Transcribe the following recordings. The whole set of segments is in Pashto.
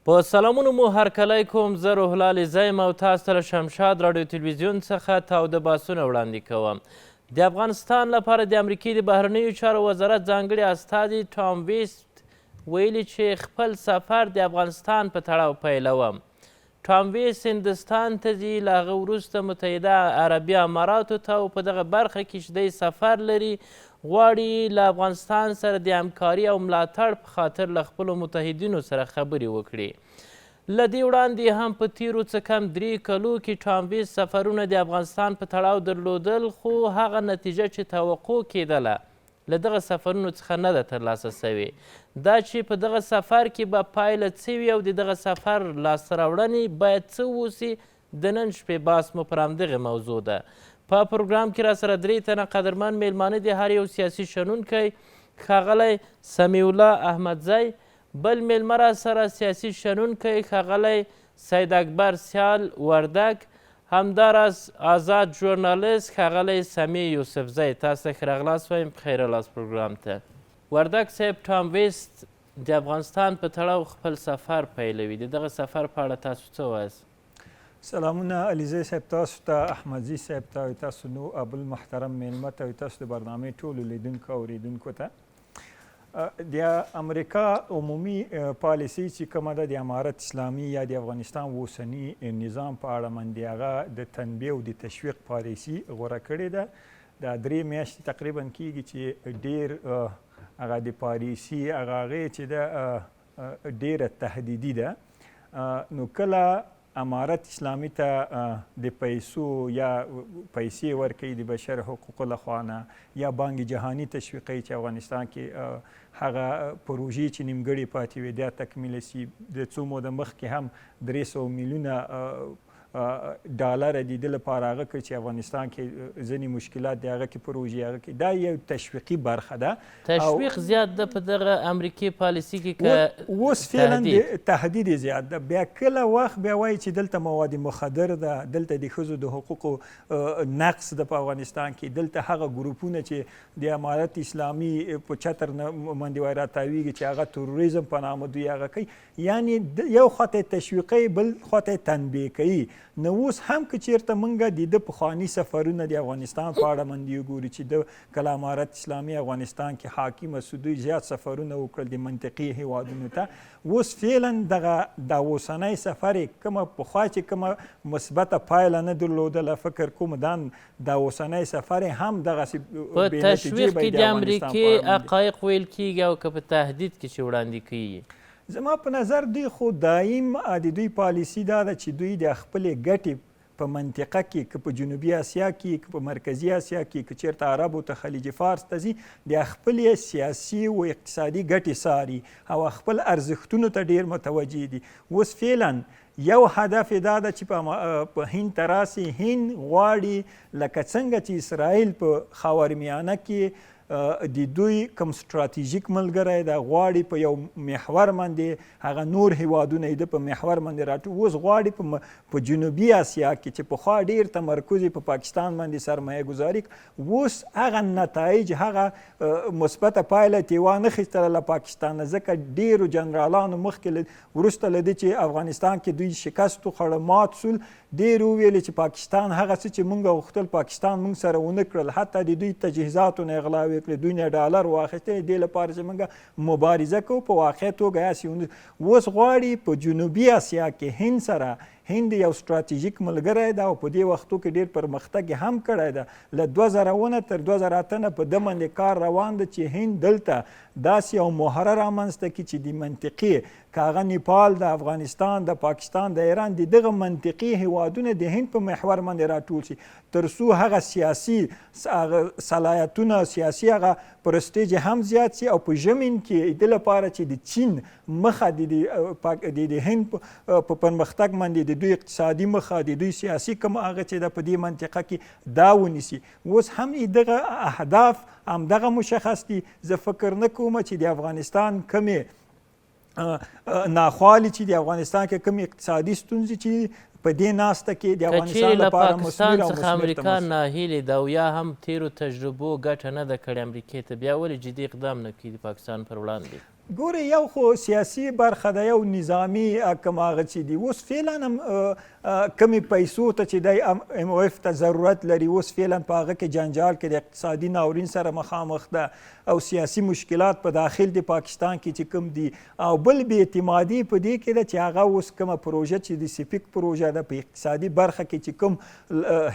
په سلامونو مو هرکلی کوم. زه روح الله علیزی یم او تاسو ته له شمشاد راډیو تلویزیون څخه تاوده بحثونه وړاندې کوم. د افغانستان لپاره د امریکې د بهرنیو چارو وزارت ځانګړي استازي ټام ویست ویلي چې خپل سفر د افغانستان په تړاو پیلوم. ټام ویست هندوستان ته ځي، له هغه وروسته متحده عربي اماراتو ته او په دغه برخه کې چې دی سفر لري، غواړي له افغانستان سره د همکاري او ملاتړ په خاطر له خپلو متحدینو سره خبرې وکړي. له دې وړاندې هم په تیرو څه کم 3 کلو کې ټام ویست سفرونه د افغانستان په تړاو درلودل، خو هغه نتیجه چې توقع کېدله له دغه سفرونو څخه نه ده ترلاسه شوې. دا چې په دغه سفر کې به پایله څه وي او د دغه سفر لاسته راوړنې باید څه اوسي، د نن شپې بحث مو پر همدغې موضوع ده. په پروګرام کې راسره 3 تنه قدرمن میلمانه دي، هر یو سیاسي شنونکی ښاغلی سمیع الله احمدزی، بل میلمه راسره سیاسي شنونکی ښاغلی سید اکبر سیال وردګ، همداراز آزاد ژورنالیست ښاغلی سمیع یوسفزی. تاسو ته ښه راغلاست وایم په خیر راغلاست پروګرام ته. وردګ صاحب، ټام ویست د افغانستان په تړاو خپل سفر پیلوي، د دغه سفر په اړه تاسو څه وایاست؟ سلامونه علیزی صاحب تاسو ته، احمدزي صاحب ته او تاسو نو ابل محترم میلمه ته او تاسو د برنامې ټولو لیدونکو او اورېدونکو ته. د امریکا عمومي پالیسي چې کومه ده د امارت اسلامي یا د افغانستان اوسني نظام په اړه باندې، هغه د تنبیه او د تشویق پالیسي غوره کړې ده. دا 3 میاشتې تقریبا کیږي چې ډیر هغه د پالیسي هغه هغې چې ده ډیره تهدیدي ده. نو کله امارت اسلامي ته د پیسو یا پیسې ورکوي د بشر حقوقو له خوا نه، یا بانک جهاني تشویقوي چې افغانستان کې هغه پروژې چې نیمګړې پاتې وي دا تکمیل شي. د څو موده مخکې هم 300 میلیونه ډالر د دې لپاره هغه کړ چې افغانستان کې ځینې مشکلات دی هغه کې پروژې هغه کې، دا یو تشویقي برخه ده. تشویق زیات ده په دغه امریکې پالیسي کې که اوس فعلا تهدید زیات ده. بیا کله وخت بیا وایي چې دلته مواد مخدر ده، دلته د ښځو د حقوقو نقص ده په افغانستان کې، دلته هغه ګروپونه چې د امارت اسلامي په چتر باندې وایي راتاویږي چې هغه تروریزم په نامه دوی هغه کوي. یعنی یو خواته تشویقوي بل خواته تنبیه کوي. نو اوس هم که چیرته مونږ د ده پخواني سفرونه د افغانستان په اړه باندې وګورو چې د کله امارت اسلامي افغانستان کې حاکمه سو، دوی زیات سفرونه وکړل د منطقې هیوادونو ته. اوس فعلا دغه دا اوسنی سفر یې کومه پخوا چې کومه مثبته پایله نه درلودله، فکر کوم دا اوسنی سفر یې هم دغسې په تشویق کې د امریکې حقایق ویل کیږي او که په تهدید کې چې وړاندې کیږي؟ زما په نظر دوی خو دایم د دوی پالیسي دا ده چې دوی د خپلې ګټې په منطقه کې، که په جنوبي اسیا کې، که په مرکزي اسیا کې، که چیرته عربو ته خلیج فارس ته ځي، د خپلې سیاسي او اقتصادي ګټې څاري او خپل ارزښتونو ته ډیر متوجه دي. اوس فعلا یو هدف یې دا ده چې په هند ته راسي. هند غواړي لکه څنګه چې اسرائیل په خاورمیانه کې د دوی کوم ستراتیژیک ملګری ده، غواړي په یو محور باندې هغه نور هیوادونه یې په محور باندې راټول. اوس غواړي په جنوبي اسیا کې چې پخوا ډیر تمرکز یې په پاکستان باندې سرمایه ګذاري، اوس هغه نتایج هغه مثبته پایله ترې وانه خیستله له پاکستان نه، ځکه ډیرو جنرالانو مخکې وروسته له دې چې افغانستان کې دوی شکست وخوړه، مات سول، ډیر وویل چې پاکستان هغه څه چې مونږ غوښتل پاکستان مونږ سره ونه کړل، حتی د دوی تجهیزاتو نه غلاوې کړې، دوی نه ډالر واخیستل دې لپاره چې مونږ مبارزه کوو. په واقع توګه هسې اوس غواړي په جنوبي اسیا کې هند سره، هند یو ستراتیژیک ملګری ده او په دې وختو کې ډیر پرمختګ هم کړی ده. له 2007 نه تر 2008 نه په ده باندې کار روان ده چې هند دلته داسې یو مهره رامنځته کړي چې د منطقې، که هغه نیپال د افغانستان، د پاکستان، د ایران، د دغه منطقي هیوادونه د هند په محور باندې راټول شي، تر څو هغه سیاسي هغه صلاحیتونه، سیاسي هغه پرستیج هم زیات شي او په ژمن کې د لپاره چې د چین مخه د هند په پرمختګ باندې د دوی اقتصادي مخه، د دوی سیاسي کوم هغه چې ده په دې منطقه کې دا ونیسي. اوس هم دغه اهداف همدغه مشخص دي. زه فکر نه کوم چې د افغانستان کومې ناخوالې چې د افغانستان کې کوم اقتصادي ستونزې چې په دې ناسته کې د افغانستان لپاره پاکستان څخه امریکا ناهیلې ده او یا هم تیرو تجربو ګټه نه ده کړې امریکې ته، بیا ولې جدي اقدام نه کوي د پاکستان پر وړاندې؟ ګورئ یو خو سیاسي برخه ده، یو نظامي کوم هغه چې دي. اوس فعلا هم کمې پیسو ته چې دی ام او اف ته ضرورت لري، اوس فعلا په هغه کې جنجال کې د اقتصادي ناورین سره مخامخ ده او سیاسي مشکلات په داخل د پاکستان کې چې کوم دي، او بل بې اعتمادي په دې کې ده چې هغه اوس کومه پروژه چې د سیپیک پروژه ده په اقتصادي برخه کې چې کوم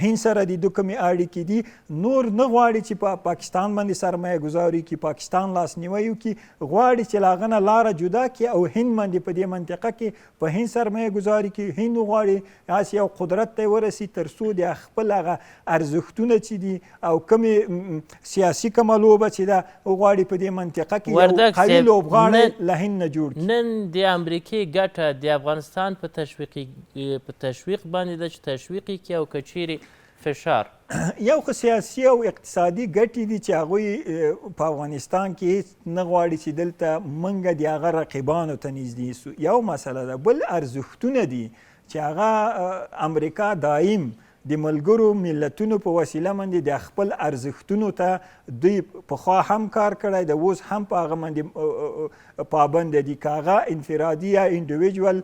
هند سره د دوی کومې اړیکې دي، نور نه غواړي چې په پاکستان باندې سرمایه ګذاري وکړي، پاکستان لاسنیوی وکړي، غواړي چې له هغه نه لاره جدا کړي او هند باندې په دې منطقه کې په هند سرمایه ګذاري کړي. هند وغواړي هسې یو قدرت ته ورسي تر څو د خپل هغه ارزښتونه چې دي او کومې سیاسي کومه لوبه چې ده وغواړي په دې منطقه کې یو قوي لوبغاړی له هند نه جوړ کړي. نن د امریکې ګټه د افغانستان په تشویق باندې ده چې تشویق یې کړي او که چیرې فشار؟ یو خو سیاسي او اقتصادي ګټې دي چې هغوی په افغانستان کې هیڅ نه غواړي چې دلته موږ د هغه رقیبانو ته نږدې سو، یو مسله ده. بل ارزښتونه دي چې هغه امریکا دایم د ملګرو ملتونو په وسیله باندې د خپل ارزښتونو ته دوی پخوا هم کار کړی د اوس هم په هغه باندې پابند دي، که هغه انفرادي یا انډیویجوال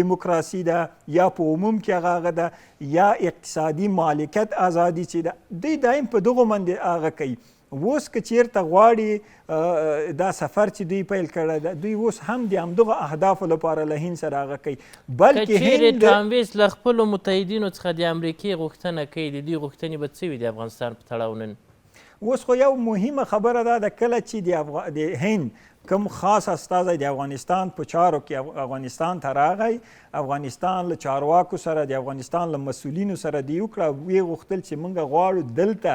دیموکراسي ده یا په عموم کې هغه ده یا اقتصادي مالکیت ازادي چې ده، دوی دایم په دغو باندې هغه کوي. اوس که چیرته غواړي دا سفر چې دوی پیل کړی ده، دوی اوس هم د همدغو اهدافو لپاره له هند سره هغه کوي، بلکې که چیرې ټام ویس له خپلو متحدینو څخه د امریکې غوښتنه کوي، د دوی غوښتنې به څه وي د افغانستان په تړاو نن؟ اوس خو یو مهمه خبره دا ده، کله چې د هند کوم خاص استازی د افغانستان په چارو کې افغانستان ته راغی، افغانستان له چارواکو سره د افغانستان له مسؤلینو سره دی وکړه، ویې غوښتل چې موږ غواړو دلته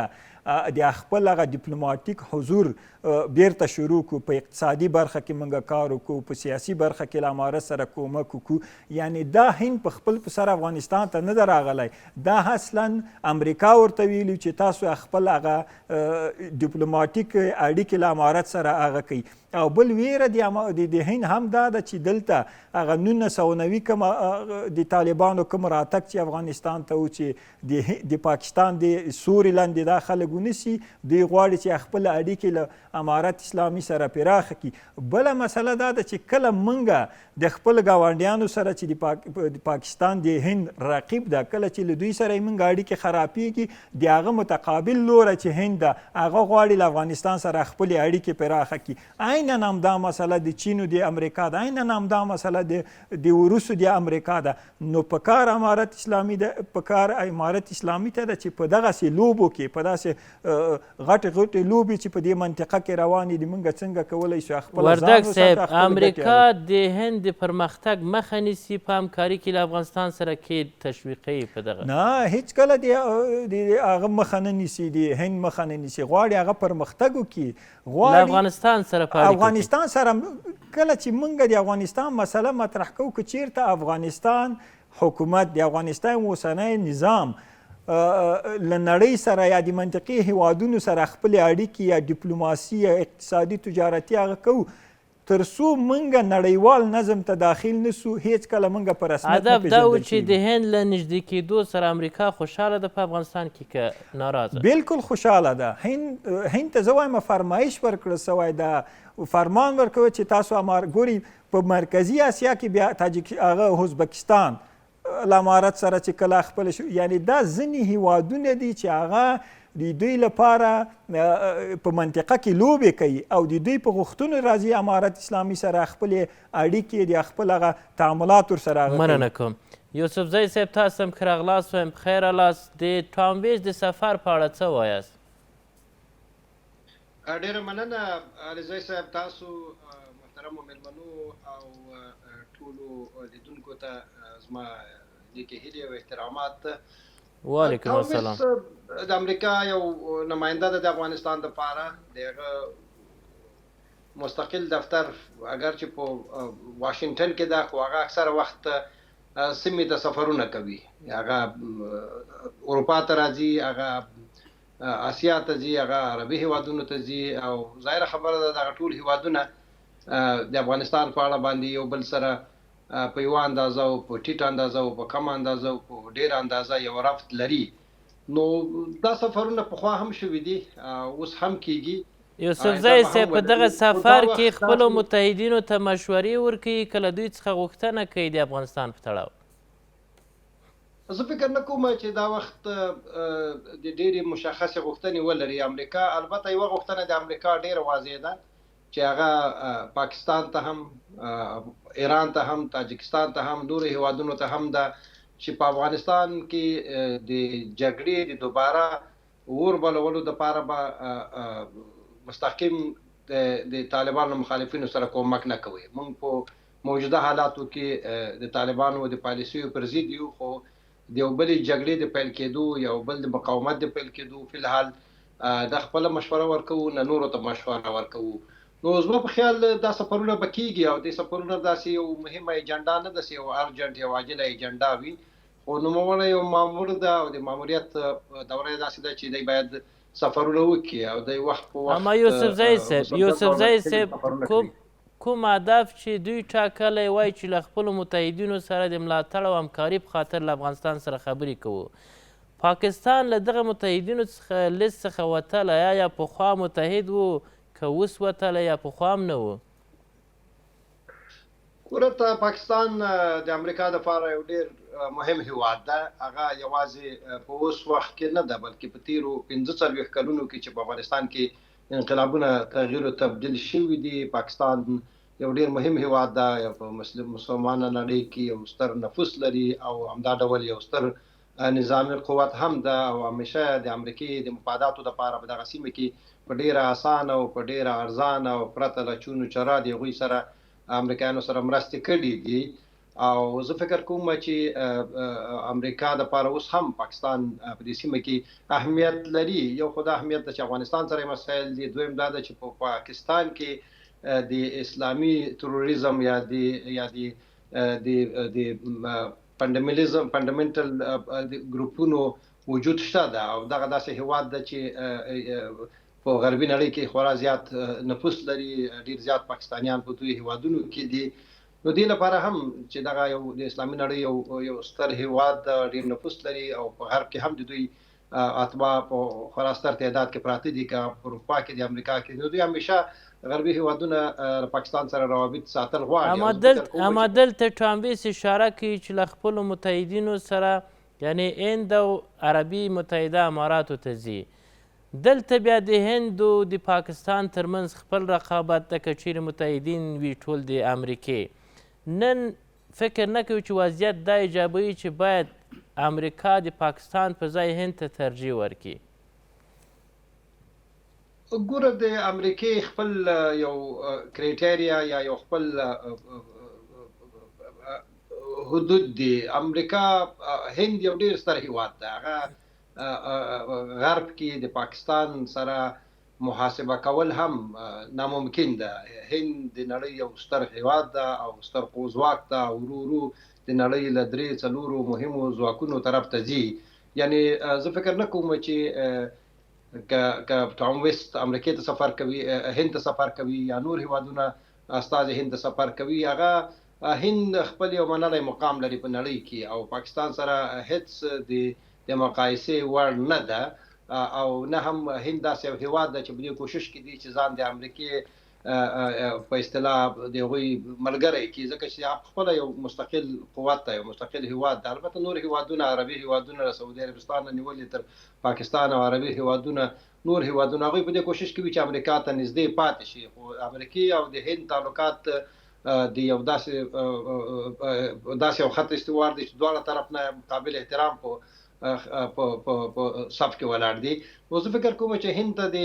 د خپل هغه دیپلوماټیک حضور بیرته شروع کړو، په اقتصادي برخه کې موږ کار وکړو، په سیاسي برخه کې له امارت سره کومک وکړو. یعنی دا هند په خپل په سر افغانستان ته نه ده راغلی، دا اصلا امریکا ورته ویلي چې تاسو خپل هغه دیپلوماټیک اړیکې له امارت سره هغه کوي. او بل ویره د هند هم دا ده چې دلته هغه 1990 کوم د طالبانو کوم راتګ چې افغانستان ته و، چې د پاکستان د سوري لاندې دا خلک ونیسي، دوی غواړي چې خپل اړیکې له امارت اسلامي سره پراخه کړي. بله مسله دا ده چې کله موږ د خپل ګاونډیانو سره چې د پاکستان د هند رقیب ده، کله چې له دوی سره موږ اړیکې خرابېږي، د هغه متقابل لوری چې هند ده هغه غواړي له افغانستان سره خپلې اړیکې پراخه کړي. عینا همدا مسله د چین او د امریکا ده، عینا همدا مسله د روس او د امریکا ده. نو په کار امارت اسلامي ده، په کار امارت اسلامي ته ده چې په دغسې لوبو کې، په داسې غټې غټې لوبې چې په دې منطقه کې روانې دي، موږ څنګه کولی شو خپل ځان وردګ صاحب، وساتو، خپلې ګټې امریکا هغه. د هند د پرمختګ مخه نیسي په همکاري کې له افغانستان سره کې تشویقوي په دغه؟ نه، هیڅکله د هغه مخه نه نیسي، د هند مخه نه نیسي، غواړي هغه پرمختګ وکړي، غواړي له افغانستان سره په اړیکو کې. افغانستان سره کله چې موږ د افغانستان مسله مطرح کوو، که چیرته افغانستان حکومت، د افغانستان اوسنی نظام له نړۍ سره یا د منطقې هیوادونو سره خپلې اړیکې یا دیپلوماسي یا اقتصادي تجارتي هغه کوو، تر څو موږ نړیوال نظم ته داخل نه سو، هیڅکله موږ په رسمیت نه هدف دا و پېژندل چې کېږو. د هند له نږدې کېدو سره امریکا خوشحاله ده په افغانستان کې که ناراضه؟ بالکل خوشحاله ده. هند ته زه وایم فرمایش ورکړل سوی ده، فرمان ورکړی چې تاسو امار ګوري په مرکزي اسیا کې بیا تاجک هغه ازبکستان له امارت سره چې کله خپل شو، یعنی دا ځینې هیوادونه دي چې هغه د دوی لپاره په منطقه کې لوبې کوي او د دوی په غوښتنو راځي امارت اسلامي سره خپلې اړیکې د خپل هغه تعاملات ورسره هغه کوي. مننه کوم یوسفزی صاحب، تاسو هم ښه راغلاست وایم، په خیر راغلاست. د ټام ویس د سفر په اړه څه وایاست؟ ډېره مننه علیزی صاحب، تاسو محترمو مېلمنو او ټولو لیدونکو ته زما نیکې هیلې او احترامات. وعلیکم السلام. د امریکا یو نماینده ده د افغانستان دپاره، د هغه مستقل دفتر اگر چې په واشنګټن کې ده، خو هغه اکثره وخت سیمې ته سفرونه کوي، هغه اروپا ته راځي، هغه اسیا ته ځي، هغه عربي هیوادونو ته ځي، او ظاهره خبره ده دغه ټول هیوادونه د افغانستان په اړه باندې یو بل سره په یوه اندازه او په ټیټه اندازه او په کمه اندازه او په ډېره اندازه یو رفت لري. نو دا سفرونه پخوا هم شوي دي، اوس هم کیږي. یوسفزی آینده به هم صاحب په دغه ولري، خو دا سفر کې وخت خپلو داسې متحدینو ته مشورې ورکوي که له دوی څخه غوښتنه کوي د افغانستان په تړاو؟ زه فکر نه کوم چې دا وخت د ډېرې مشخصې غوښتنې ولري امریکا، البته یوه غوښتنه د امریکا ډېره واضح ده چې هغه پاکستان ته هم، ایران ته هم، تاجکستان ته هم، نورو هېوادونو ته هم ده چې په افغانستان کې د جګړې د دوباره اور بلولو لپاره به مستقیم د طالبانو مخالفینو سره کومک نه کوي. موږ په موجوده حالاتو کې د طالبانو د پالیسیو پر ضد یو، خو د یو بلې جګړې د پیل کېدو یا بل د مقاومت د پیل کېدو فی الحال نه خپله مشوره ورکوو نه نورو ته مشوره ورکوو. نو زما په خیال دا سفرونه به کېږي او دې سفرونه داسې یو مهمه ایجنډا نه ده چې یو ارجنټ یو عاجله ایجنډا وي، خو نوموړی یو مامور ده او د ماموریت دوره یې داسې ده چې دی باید سفرونه وکړي او دی وخت په وخت اما یوسفزی صاحب مسلسل ډول یوسفزی صاحب سفرونه کوم کوي. کوم هدف چې دوی ټاکلی وای چې له خپلو متحدینو سره د ملاتړ او همکاري په خاطر له افغانستان سره خبرې کوو، پاکستان له دغه متحدینو څخه لیست څخه وتلی، آیا پخوا متحد وو که اوس وتلی یا پخوا هم نه وو؟ ګوره ته پاکستان د امریکا لپاره یو ډیر مهم هیواد ده، هغه یوازې په اوس وخت کې نه ده بلکې په تیرو 45 کلونو کې چې په افغانستان کې انقلابونه تغییر او تبدیل شوي دي، پاکستان یو ډیر مهم هیواد ده، په مسلمانه نړۍ کې یو ستر نفوس لري او همدا ډول یو ستر نظامي قوت هم ده او همیشه د امریکې د مفاداتو لپاره په دغه سیمه کې په ډیره اسانه او په ډیره ارزانه او پرته له چون و چرا د هغوی سره امریکایانو سره مرستې کړې دي او زه فکر کوم چې امریکا د پاره اوس هم پاکستان په دې سیمه کې اهمیت لري. یو خو دا اهمیت ده چې افغانستان سره مسایل دي، دویم دا ده چې په پاکستان کې د اسلامي تروریزم یا د یا د د د فنډمنټلیزم فنډمنټل ګروپونو وجود شته ده او دغه داسې هیواد ده چې په غربي نړۍ کې خورا زیات نفوس لري، ډیر زیات پاکستانیان په دوی هیوادونو کې دي. نو دې لپاره هم چې دغه یو د اسلامي نړۍ یو ستر هیواد ده، ډیر نفوس لري او په غرب کې هم د دوی اتباع په خورا ستر تعداد کې پراته دي، که په اروپا کې دي، امریکا کې دي. نو دوی همیشه غربي هیوادونه له پاکستان سره روابط ساتل غواړي. اما دلته اما دلته ټام ویس اشاره کوي چې له خپلو متحدینو سره یعنی هند او عربي متحده اماراتو ته ځي. دلته بیا د هند او د پاکستان ترمنځ خپل رقابت ده، که چیرې متحدین وي ټول د امریکې. نن فکر نه کوي چې وضعیت دا ایجابوي چې باید امریکا د پاکستان په ځای هند ته ترجیح ورکړي؟ ګوره د امریکې خپل یو کریټریا یا یو خپل حدود دي. امریکا هند یو ډیر ستر هیواد ده، هغه غرب کې د پاکستان سره محاسبه کول هم ناممکن ده. هند د نړۍ یو ستر هیواد ده او ستر قوځواک ده او ورو ورو د نړۍ له درې څلورو مهمو ځواکونو طرف ته ځي. یعنی زه فکر نه کوم چې که که ټام ویست امریکې ته سفر کوي، هند ته سفر کوي یا نور هیوادونه استازي هند ته سفر کوي، هغه هند خپل یو منلی مقام لري په نړۍ کې او پاکستان سره هیڅ د د مقایسې وړ نه ده او نه هم هند داسې یو هیواد ده چې په دې کوشش کې دي چې ځان د امریکې په اصطلاح د هغوی ملګری کړي، ځکه چې هغه خپله یو مستقل قوت دی، یو مستقل هیواد دی. البته نور هیوادونه، عربي هیوادونه له سعودي عربستان نه نیولې تر پاکستان او عربي هیوادونه، نور هیوادونه هغوی په دې کوشش کوي چې امریکا ته نږدې پاتې شي، خو امریکې او د هند تعلقات د یو داسې داسې یو خط استوار دی چې دواړه طرف نه قابل احترام په په په په صف کې ولاړ دي. نو زه فکر کوم چې هند ته د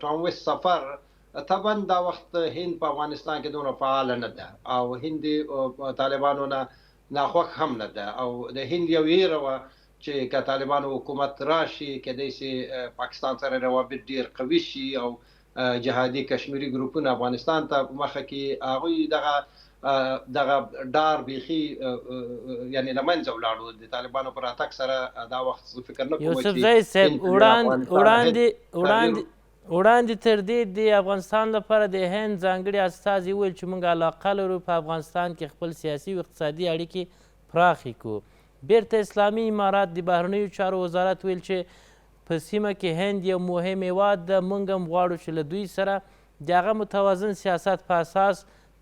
ټام ویست سفر طبعا دا وخت هند په افغانستان کې دومره فعال نه ده او هند طالبانو نه ناخوښ هم نه ده او د هند یو یره وه چې که طالبانو حکومت راشي کېدای شي پاکستان سره روابط ډیر قوي شي او جهادي کشمیري ګروپونه افغانستان ته مخه کې هغوی دغه دغه ډار بیخي یعنی له منځه ولاړو د طالبانو پر راتګ سره. دا وخت زه فکر نه کوم چې یوسفزی صاحب وړاندې وړاندې وړاندې تر دې د افغانستان لپاره د هند ځانګړي استازي وویل چې موږ علاقه لرو په افغانستان کې خپل سیاسي او اقتصادي اړیکې پراخې کړو. بیرته اسلامي امارات د بهرنیو چارو وزارت ویل چې په سیمه کې هند یو مهم هېواد ده، مونږ هم غواړو چې له دوی سره د هغه متوازن سیاست په اساس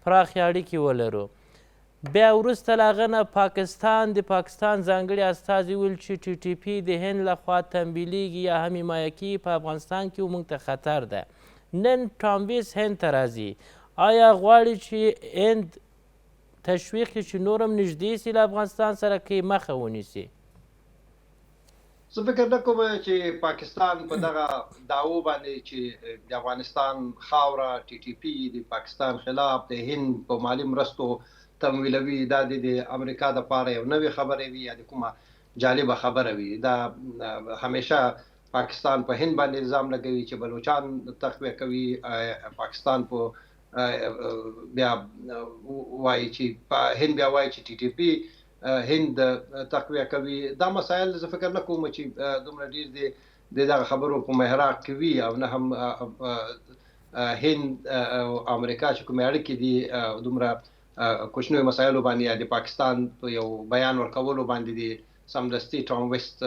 پراخې اړیکې ولرو. بیا وروسته له هغه نه پاکستان د پاکستان ځانګړي استازي وویل چې ټي ټي پي د هند له خوا تمویلیږي یا هم حمایه کیږي په افغانستان کې مونږ ته خطر ده. نن ټام ویس هند ته راځي، آیا غواړي چې هند تشویق کړي چې نور هم نږدې سي له افغانستان سره که یې مخه ونیسي؟ زه فکر نه کوم چې پاکستان په دغه دعوو باندې چې د افغانستان خاوره ټي ټي پي د پاکستان خلاف د هند په مالي مرستو تمویلوي، دا د امریکا لپاره یو نوې خبره وي یا د کومه جالبه خبره وي. دا همیشه پاکستان په هند باندې الزام لګوي چې بلوچان تقویه کوي، پاکستان په بیا وایي چې هند بیا وایي چې ټي ټي پي هند تقویه کوي. دا مسایل زه فکر نه کوم چې دومره ډیر دې د دغه خبرو په محراق کې وي، او نه هم هند او امریکا چې کومې اړیکې دي دومره کوچنیو مسایلو باندې یا د پاکستان په یو بیان ورکولو باندې دي سمدستي ټام ویست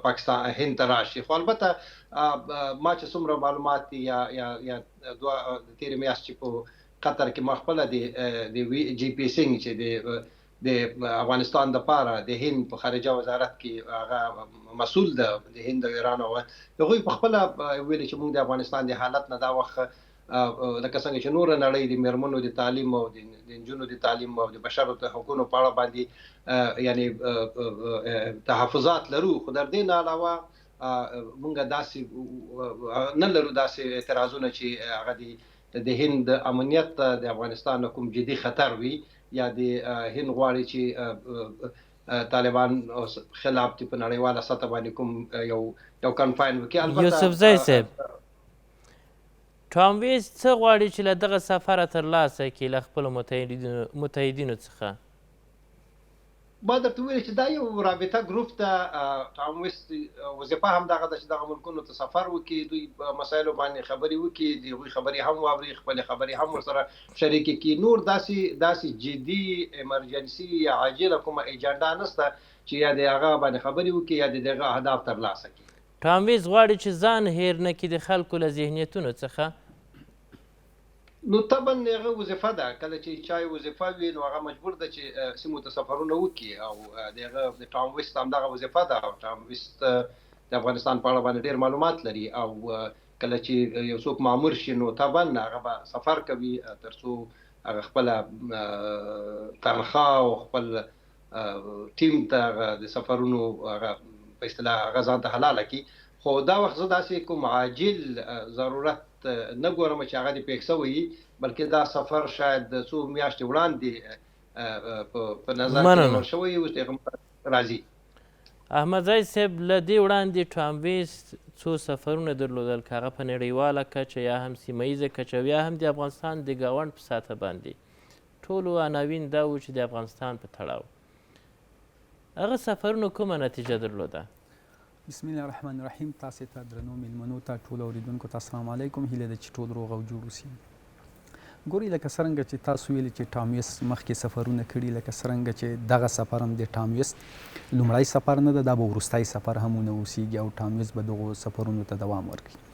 پاکستان هند ته راشي. خو البته ما چې څومره معلومات دي یا یا یا دوه تېرې میاشت چې په قطر کې ما خپله د جی پی سینګ چې د افغانستان د پاره د هند په خارجه وزارت کې هغه مسول ده د هند او ایران، او هغوی په خپله ویلي چې موږ د افغانستان د حالت نه دا وخت لکه څنګه چې نوره نړۍ د میرمنو د تعلیم او د نجونو د تعلیم او د بشر د حقوقو په اړه باندې یعنی تحفظات لرو، خو در دې نه علاوه مونږ داسې نه لرو داسې اعتراضونه چې هغه د هند امنیت ته د افغانستان نه کوم جدي خطر وي، یا د هند غواړي چې طالبان خلاف دې په نړیواله سطح باندې کوم یو یو کنفاین وکړي. البته یوسفزی صاحب، ټام ویس څه غواړي چې له دغه سفره ترلاسه کړي له خپلو متحدینو څخه؟ ما درته وویل چې دا یو رابطه ګروپ ده. ټام ویست وظیفه هم دغه ده چې دغه ملکونو ته سفر وکړي، دوی مسایلو باندې خبرې وکړي، د هغوی خبرې هم واوري، خپلې خبرې هم ورسره شریکې کړي. نور داسې داسې جدي ایمرجنسي یا عاجله کومه ایجنډا نشته چې یا د هغه باندې خبرې وکړي یا د دغه اهداف ترلاسه کړي. ټام ویست غواړي چې ځان هېر نه کړي د خلکو له ذهنیتونو څخه. نو طبعا هغه وظیفه ده، کله چې چا یې وظیفه وي نو هغه مجبور ده چې سیمو ته سفرونه وکړي، او د هغه د ټام ویست همدغه وظیفه ده. او ټام ویست د افغانستان په اړه باندې ډېر معلومات لري، او کله چې یو څوک مامور شي نو طبعا هغه به سفر کوي ترڅو هغه خپله تنخوا او خپل ټیم ته هغه د سفرونو هغه په اصطلاح هغه ځان ته حلاله کړي. خو دا وخت زه داسې کوم عاجل ضرورت نه ګورم چې هغه دې پېښ شوی وي، بلکې دا سفر شاید څو میاشتې وړاندې په نظر کې نیول شوی وي، اوس هغه راځي. احمدزی صاحب، له دې وړاندې ټام ویست څو سفرونه درلودل، که هغه په نړیواله کچه یا هم سیمه ییزه کچه او یا هم د افغانستان د ګاونډ په سطح باندې، ټولو عناوین دا وو چې د افغانستان په تړاو هغه سفرونو کومه نتیجه درلوده؟ بسم الله الرحمن الرحیم. تاسو ته، درنو میلمنو ته، ټول اوریدونکو ته السلام علیکم. هیله ده چې ټول روغ او جوړ اوسئ. ګوري، لکه څرنګه چې تاسو ویلي چې ټام ویست مخکې سفرونه کړي، لکه څرنګه چې دغه سفر هم د ټام ویست لومړی سفر نه ده، دا به وروستی سفر هم ونه اوسیږي، او ټام ویست به دغو سفرونو ته دوام ورکړي.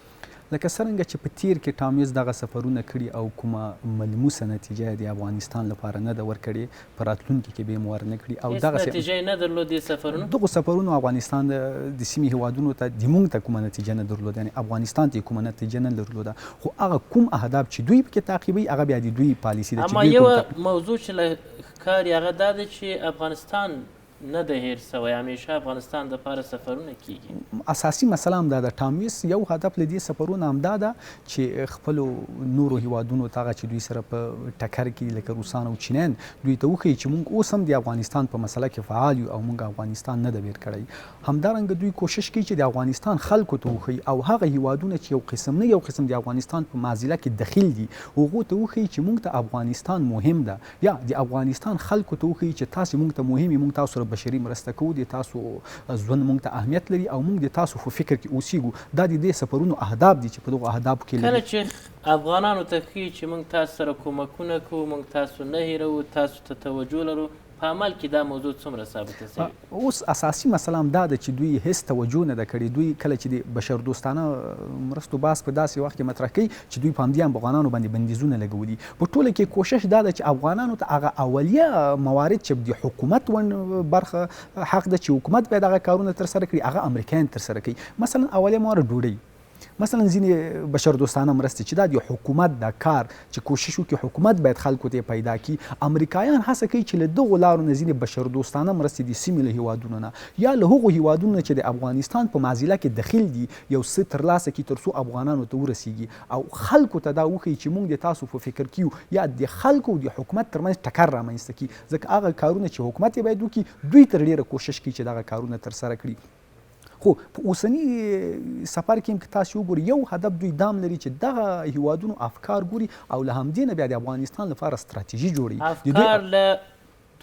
لکه څرنګه چې په تیر کې ټام ویست دغه سفرونه کړي او کومه ملموسه نتیجه یې د افغانستان لپاره نه ده ورکړې، په راتلونکي کې به یې هم ورنه کړي. او هیڅ دغه نتیجه یې نه درلود دې سفرونو؟ دغو سفرونو افغانستان د سیمې هیوادونو ته د مونږ ته کومه نتیجه نه درلوده، یعنې افغانستان ته یې کومه نتیجه نه درلوده. خو هغه کوم اهداف چې دوی پکې تعقیبوي هغه بیا د دوی پالیسي ده چې اما دوی کوم یوه موضوع چې له ښکاري هغه دا ده چې افغانستان نه ده هېر شوی، همیشه افغانستان دپاره سفرونه کیږي. اساسي مسله هم دا ده، ټام ویس یو هدف له دې سفرونو هم دا ده چې خپلو نورو هیوادونو ته هغه چې دوی سره په ټکر کې دي لکه روسان او چینیان، دوی ته وښیي چې موږ اوس هم د افغانستان په مسله کې فعال یو او موږ افغانستان نه ده ویر کړی. همدارنګه دوی کوشش کوي چې د افغانستان خلکو ته وښیي او هغه هیوادونه چې یو قسم نه یو قسم د افغانستان په معضله کې دخیل دي هغو ته وښیي چې موږ ته افغانستان مهم ده، یا د افغانستان خلکو ته وښیي چې تاسې موږ ته مهم یې، موږ تاسو سره بشري مرسته کوو، د تاسو ژوند موږ ته اهمیت لري او موږ د تاسو په فکر کې اوسیږو. دا د دې سفرونو اهداف دي چې په دغو اهدافو کې کله لري. چې افغانانو ته ښیي چې موږ تاسو سره کومکونه کوو، موږ تاسو نه هېروو، تاسو ته توجه لرو، په عمل کې دا موضوع څومره ثابته شوې؟ اوس اساسي مسله هم دا ده چې دوی هېڅ توجه نه ده کړې، دوی کله چې د بشردوستانه مرستو بحث په داسې وخت کې مطرح کوي چې دوی په همدې افغانانو باندې بندیزونه لګولي، په ټوله کې کوشش دا ده چې افغانانو ته هغه اولیه موارد چې د حکومت برخه حق ده چې حکومت باید هغه کارونه ترسره کړي، هغه امریکایان ترسره کوي. مثلا اولیه موارد ډوډۍ، مثلا ځینې بشردوستانه مرستې چې دا د حکومت د کار چې کوشش وکړي حکومت باید خلکو ته پیدا کړي. امریکایان هڅه کوي چې له دغو لارو نه ځینې بشردوستانه مرستې د سیمې له هیوادونو نه یا له هغو هیوادونو نه چې د افغانستان په معضله کې دخیل دي یو څه ترلاسه کړي تر څو افغانانو ته ورسیږي او خلکو ته دا وښیي چې موږ د تاسو په فکر کې یو، یا د خلکو او د حکومت ترمنځ ټکر رامنځته کړي، ځکه هغه کارونه چې حکومت یې باید وکړي دوی تر ډیره کوشش کوي چې دغه کارونه ترسره کړي. خو په اوسني سفر کې هم که تاسو وګورئ یو هدف دوی دام لري چې دغه هیوادونو افکار ګوري او له همدې نه بیا د افغانستان لپاره ستراتیژي جوړوي. افکار له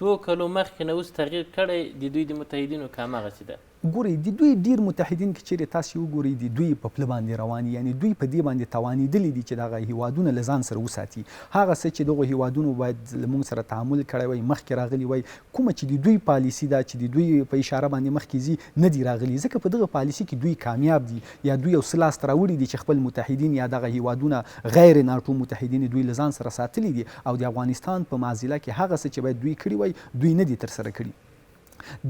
دوو کلو مخکې نه اوس تغییر کړی د دوی د متحدینو که هماغسې ده؟ ګورئ د دوی ډیر متحدین که چیرې تاسو وګورئ د دوی په پله باندې روان دي، یعنې دوی په دې باندې توانیدلي دي چې دغه هیوادونه له ځان سره وساتي. هغه څه چې دغو هیوادونو باید له موږ سره تعامل کړی وای، مخکې راغلي وای، کومه چې د دوی پالیسي ده چې د دوی په اشاره باندې مخکې ځي نه دي راغلي، ځکه په دغه پالیسي کې دوی کامیاب دي یا دوی یو څه لاسته راوړي دي چې خپل متحدین یا دغه هیوادونه غیر ناټو متحدین دوی له ځان سره ساتلي دي او د افغانستان په معضله کې هغه څه چې باید دوی کړي وای دوی نه دي ترسره کړي.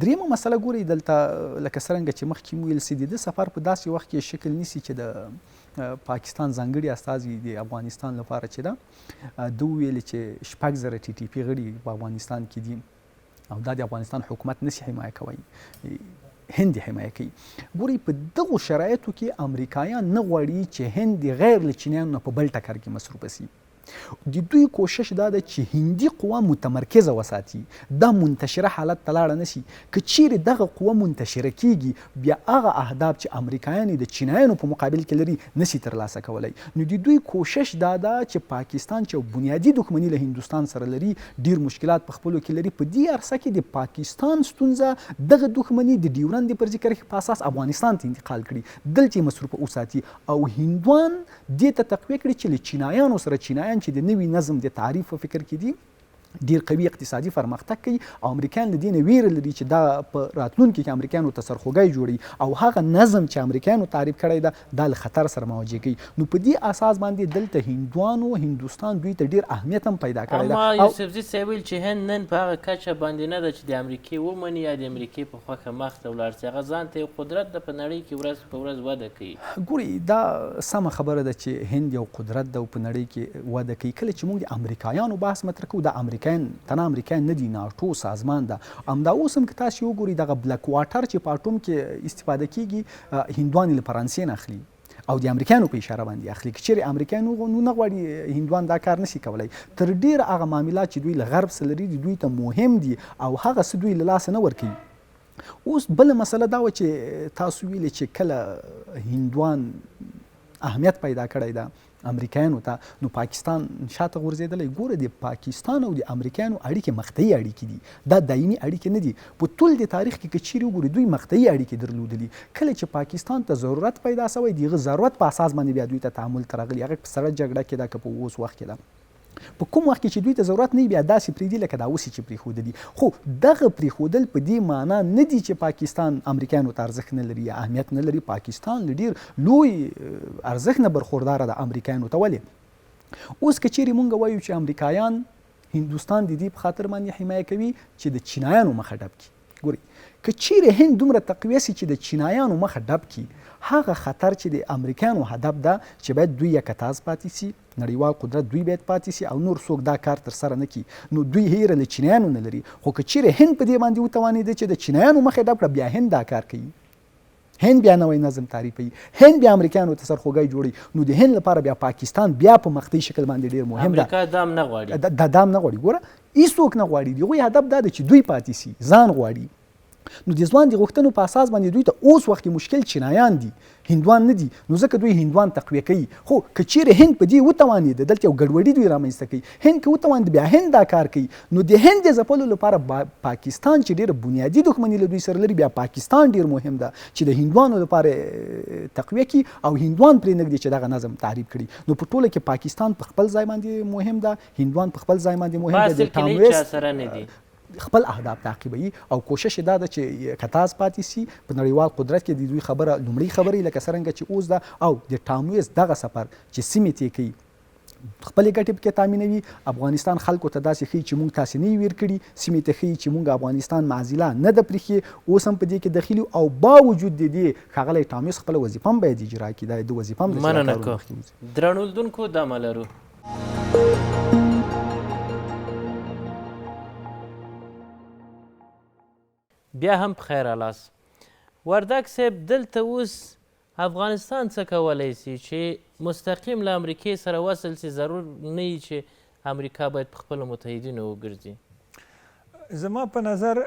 درېیمه مسله ګورئ دلته لکه څرنګه چې مخکې مو ویل سي د ده سفر په داسې وخت کې شکل نیسي چې د پاکستان ځانګړي استازي د افغانستان لپاره چې ده ده وویل چې 6000 ټي ټي پي غړي په افغانستان کې دي او دا د افغانستان حکومت نسی حمایه کوي، هند حمایه کوي. ګورئ په دغو شرایطو کې امریکایان نه غواړي چې هند د غیر له چینیانو نه په بل ټکر کې مصروف سي. د دوی کوشش دا ده چې هندي قوه متمرکزه وساتي، دا منتشره حالت ته لاړه نه سي. که چیرې دغه قوه منتشره کیږي بیا هغه اهداف چې امریکایان یې د چینایانو په مقابل کې لري نه سي ترلاسه کولای. نو د دوی کوشش دا ده چې پاکستان چې یو بنیادي دښمني له هندوستان سره لري، ډیر مشکلات په خپلو کې لري، په دې عرصه کې د پاکستان ستونزه دغه دښمني د ډیورند د فرضي کرښې په اساس افغانستان ته انتقال کړي، دلته یې مصروفه وساتي او هندوان دې ته تقویه کړي چې له چینایانو سره، چینایان چې د نوي نظم د تعریف په فکر کې دي، ډیر قوي اقتصادي پرمختګ کوي او امریکایان له دې نه ویره لري چې دا په راتلونکي کې امریکایانو ته سرخوږی جوړوي او هغه نظم چې امریکایانو تعریف کړی ده دا له خطر سره مواجه کوي. نو په دې اساس باندې دلته هندوانو هندوستان دوی ته ډیر اهمیت هم پیدا کړی ده. اما یوسفزي صاحب ویل چې هند نن په هغه کچه باندې نه ده چې د امریکې ومني یا د امریکې په خوښه مخته ولاړ شي، هغه ځان ته یو قدرت ده په نړۍ کې ورځ په ورځ وده کوي. ګورئ دا سمه خبره ده چې هند یو قدرت ده او په نړۍ کې وده کوي. کله چې موږ د امریکایانو بحث مطرح کوو دا امریکایان تنها امریکایان نه دي، ناټو سازمان ده. همدا اوس هم که تاسې وګورئ دغه بلک واټر چې په اټوم کې استفاده کیږي هندوان یې له فرانسې نه اخلي او د امریکایانو په اشاره باندې اخلي. که چیرې امریکایان نه غواړي هندوان دا کار نشي کولای. تر ډیره هغه معاملات چې دوی له غرب سره لري دوی ته مهم دي او هغه څه دوی له لاسه نه ورکوي. اوس بله مسله دا وه چې تاسو ویلې چې کله هندوان اهمیت پیدا کړی ده امریکایانو ته نو پاکستان شاته غورځېدلی. ګوره د پاکستان او د امریکایانو اړیکې مقطعي اړیکې دي، دا دایمي اړیکې نه دي. په طول د تاریخ کې که چیرې وګوري دوی مقطعي اړیکې درلودلي. کله چې پاکستان ته ضرورت پیدا سوی د هغه ضرورت په اساس باندې بیا دوی ته تعامل ته راغلي، هغه په سړه جګړه کې ده که په اوس وخت کې ده. په کوم وخت کې چې دوی ته ضرورت نه وي بیا داسې پرېږدي لکه دا اوس یې چې پرېښودلي. خو دغه پرېښودل په دې معنا نه دي چې پاکستان امریکایانو ته ارزښت نه لري یا اهمیت نه لري. پاکستان له ډېر لوی ارزښت نه برخورداره ده امریکایانو ته. ولې اوس که چیرې مونږ وایو چې امریکایان هندوستان د دې په خاطر باندې حمایه کوي چې د چینایانو مخه ډب کړي، ګورئ که چیرې هند دومره تقویه سي چې د چینایانو مخه ډب کړي، هغه خطر چې د امریکایانو هدف ده چې باید دوی یکتاز پاتې سي، نړیوال قدرت دوی باید پاتې سي او نور څوک دا کار ترسره نه کړي، نو دوی هیره له چینایانو نه لري. خو که چیرې هند په دې باندې وتوانېده چې د چینایانو مخه ډب کړه، بیا هند دا کار کوي، هند بیا نوی نظم تعریفوي، هند بیا امریکایانو ته سرخوږی جوړوي. نو د هند لپاره بیا پاکستان بیا په مقطعي شکل باندې ډیر مهم ده. امریکا دام نه غواړي، دا دام نه غواړي. ګوره هیڅوک نه غواړي، د هغوی هدف دا دی چې دوی پاتې سي، ځان غواړي. نو د ځوان د غوښتنو په اساس باندې دوی ته اوس وخت کې مشکل چینایان دي، هندوان نه دي، نو ځکه دوی هندوان تقویه کوي. خو که چیرې هند په دې وتوانېده، دلته یو ګډوډي دوی رامنځته کوي، هند که وتوانېده بیا هند دا کار کوي. نو د هند د ځپلو لپاره پاکستان چې ډېره بنیادي دښمني له دوی سره لري، بیا پاکستان ډېر مهم ده چې د هندوانو لپاره تقویه کړي او هندوان پرې نږدي چې دغه نظم تعریف کړي. نو په ټوله کې پاکستان په خپل ځای باندې مهم ده، هندوان په خپل ځای باندې مهم ده. په اصل کې له هیچا سره نه دي. خپل اهداف تعقیبوي او کوشش یې دا ده چې کتاز پاتې سي په نړیوال قدرت کې د دوی خبره لومړۍ خبره لکه څرنګه چې اوس ده او د ټامویز دغه سفر چې سیمې ته کوي خپلې ګټې پکې تامینوي، افغانستان خلکو ته داسې ښيي چې موږ تاسې نه یو ویر کړي، سیمې ته ښيي چې موږ افغانستان معزله نه ده پریښې، اوس هم په دې کې دخیل یو او باوجود د دې ښاغلی ټامیس خپله وظیفه هم باید اجرا کړي، دا د ده وظیفه هم ده چې دا مننه کارونه کوم مخکې وځي. درنو لیدونکو دمه لرو. بیا هم په خیر رالاست. وردګ صاحب دلته اوس افغانستان څه کولای سي چې مستقیم له امریکې سره وصل سي، ضرور نه وي چې امریکا باید په خپلو متحدینو وګرځي؟ زما په نظر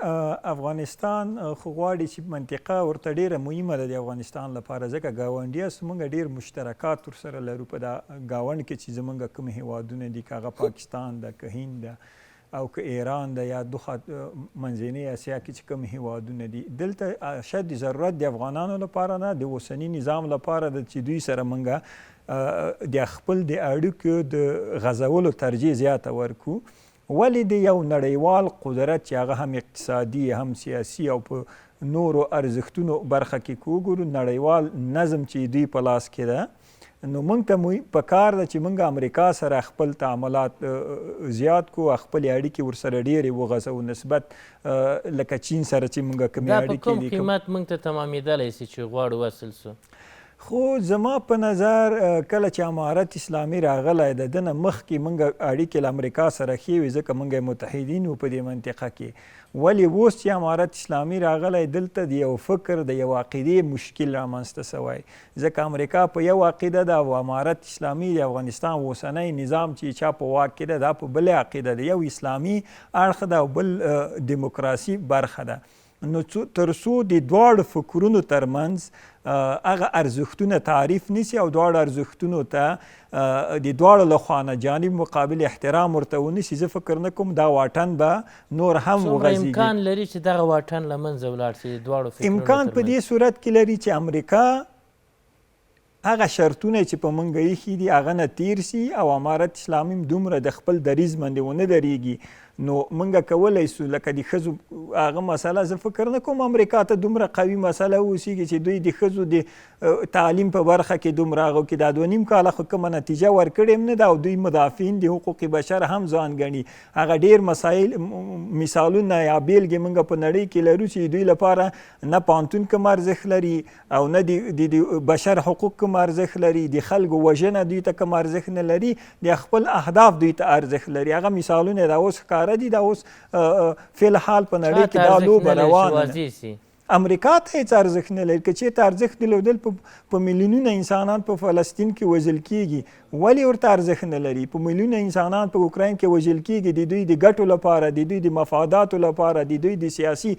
افغانستان خو غواړي چې منطقه ورته ډیره مهمه ده د افغانستان لپاره، ځکه ګاونډي یاست، موږ ډیر مشترکات ورسره لرو په دا ګاونډ کې چې زموږ کوم هیوادونه دي، که هغه پاکستان ده، که هند ده او که ایران ده یا دخوا منځنۍ اسیا کې چې کوم هیوادونه دي، دلته اشد ضرورت د افغانانو لپاره نه، د اوسني نظام لپاره ده چې دوی سره موږ د خپل د اړیکو د غځولو ترجیح زیاته ورکو. ولې د یو نړیوال قدرت چې هغه هم اقتصادي هم سیاسي او په نورو ارزښتونو برخه کې که وګورو نړیوال نظم چې دوی په لاس کې ده، نو موږ ته په کار ده چې موږ امریکا سره خپل تعاملات زیات کړو، خپلې اړیکې ورسره ډېرې وغځوو نسبت لکه چین سره چې موږ کومې دا په اړیکې کوم دي. قیمت موږ ته تمامېدلی سي چې غواړو وصل سو؟ خو زما په نظر کله چې امارت اسلامي راغلی د ده نه مخکې موږ اړیکې له امریکا سره ښې وې، ځکه موږ متحدین وو په دې منطقه کې. ولې اوس چې امارت اسلامي راغلی دلته د یو فکر د یو عقیدې مشکل رامنځته سوی، ځکه امریکا په یو عقیده ده او امارت اسلامي د افغانستان اوسنی نظام چې چا په واک کې ده دا په بله عقیده ده، یو اسلامي اړخ ده او بل دیموکراسي برخه ده. نو تر څو د دواړو فکرونو ترمنځ هغه ارزښتونه تعریف نسی او دواړو ارزښتونو ته د دواړو له خوا نه جانب مقابل احترام ورته ونیسي، زه فکر نه کوم دا واټن به نور هم څومره وغځېږي. امکان لري چې دغه واټن له منځه ولاړ سي د دواړو فکرونو امکان په ترمنځ؟ دې صورت کې لري چې امریکا هغه شرطونه چې په مونږ ایښي دي هغه نه تیر سي او امارت اسلامي هم دومره د خپل دریځ باندې ونه درېږي، نو مونږ کولی سو لکه د ښځو هغه مسله، زه فکر نه کوم امریکا ته دومره قوي مسله اوسېږي چې دوی د ښځو د تعلیم په برخه کې دومره هغو کې دا 2.5 کاله خو کومه نتیجه ورکړې هم نه ده او دوی مدافعین د حقوق بشر هم ځان ګڼي. هغه ډېر مسایل مثالونه یا بېلګې مونږ په نړۍ کې لرو چې دوی لپاره نه پوهنتون کوم ارزښت لري او نه د بشر حقوق کوم ارزښت لري، د خلکو وژنه دوی ته کوم ارزښت نه لري، د خپل اهداف دوی ته ارزښت لري. هغه مثالونه دا اوس ښکاره دي، دا اوس فی الحال په نړۍ کې دا لوبه روانه ده. امریکا ته هیڅ ارزښت نه لري. که چېرته ارزښت درلودل په میلیونونه انسانان په فلسطین کې وژل کیږي، ولې ورته ارزښت نه لري؟ په میلیونه انسانان په اوکراین کې وژل کیږي، د دوی د ګټو لپاره، د دوی د مفاداتو لپاره، د دوی د سیاسي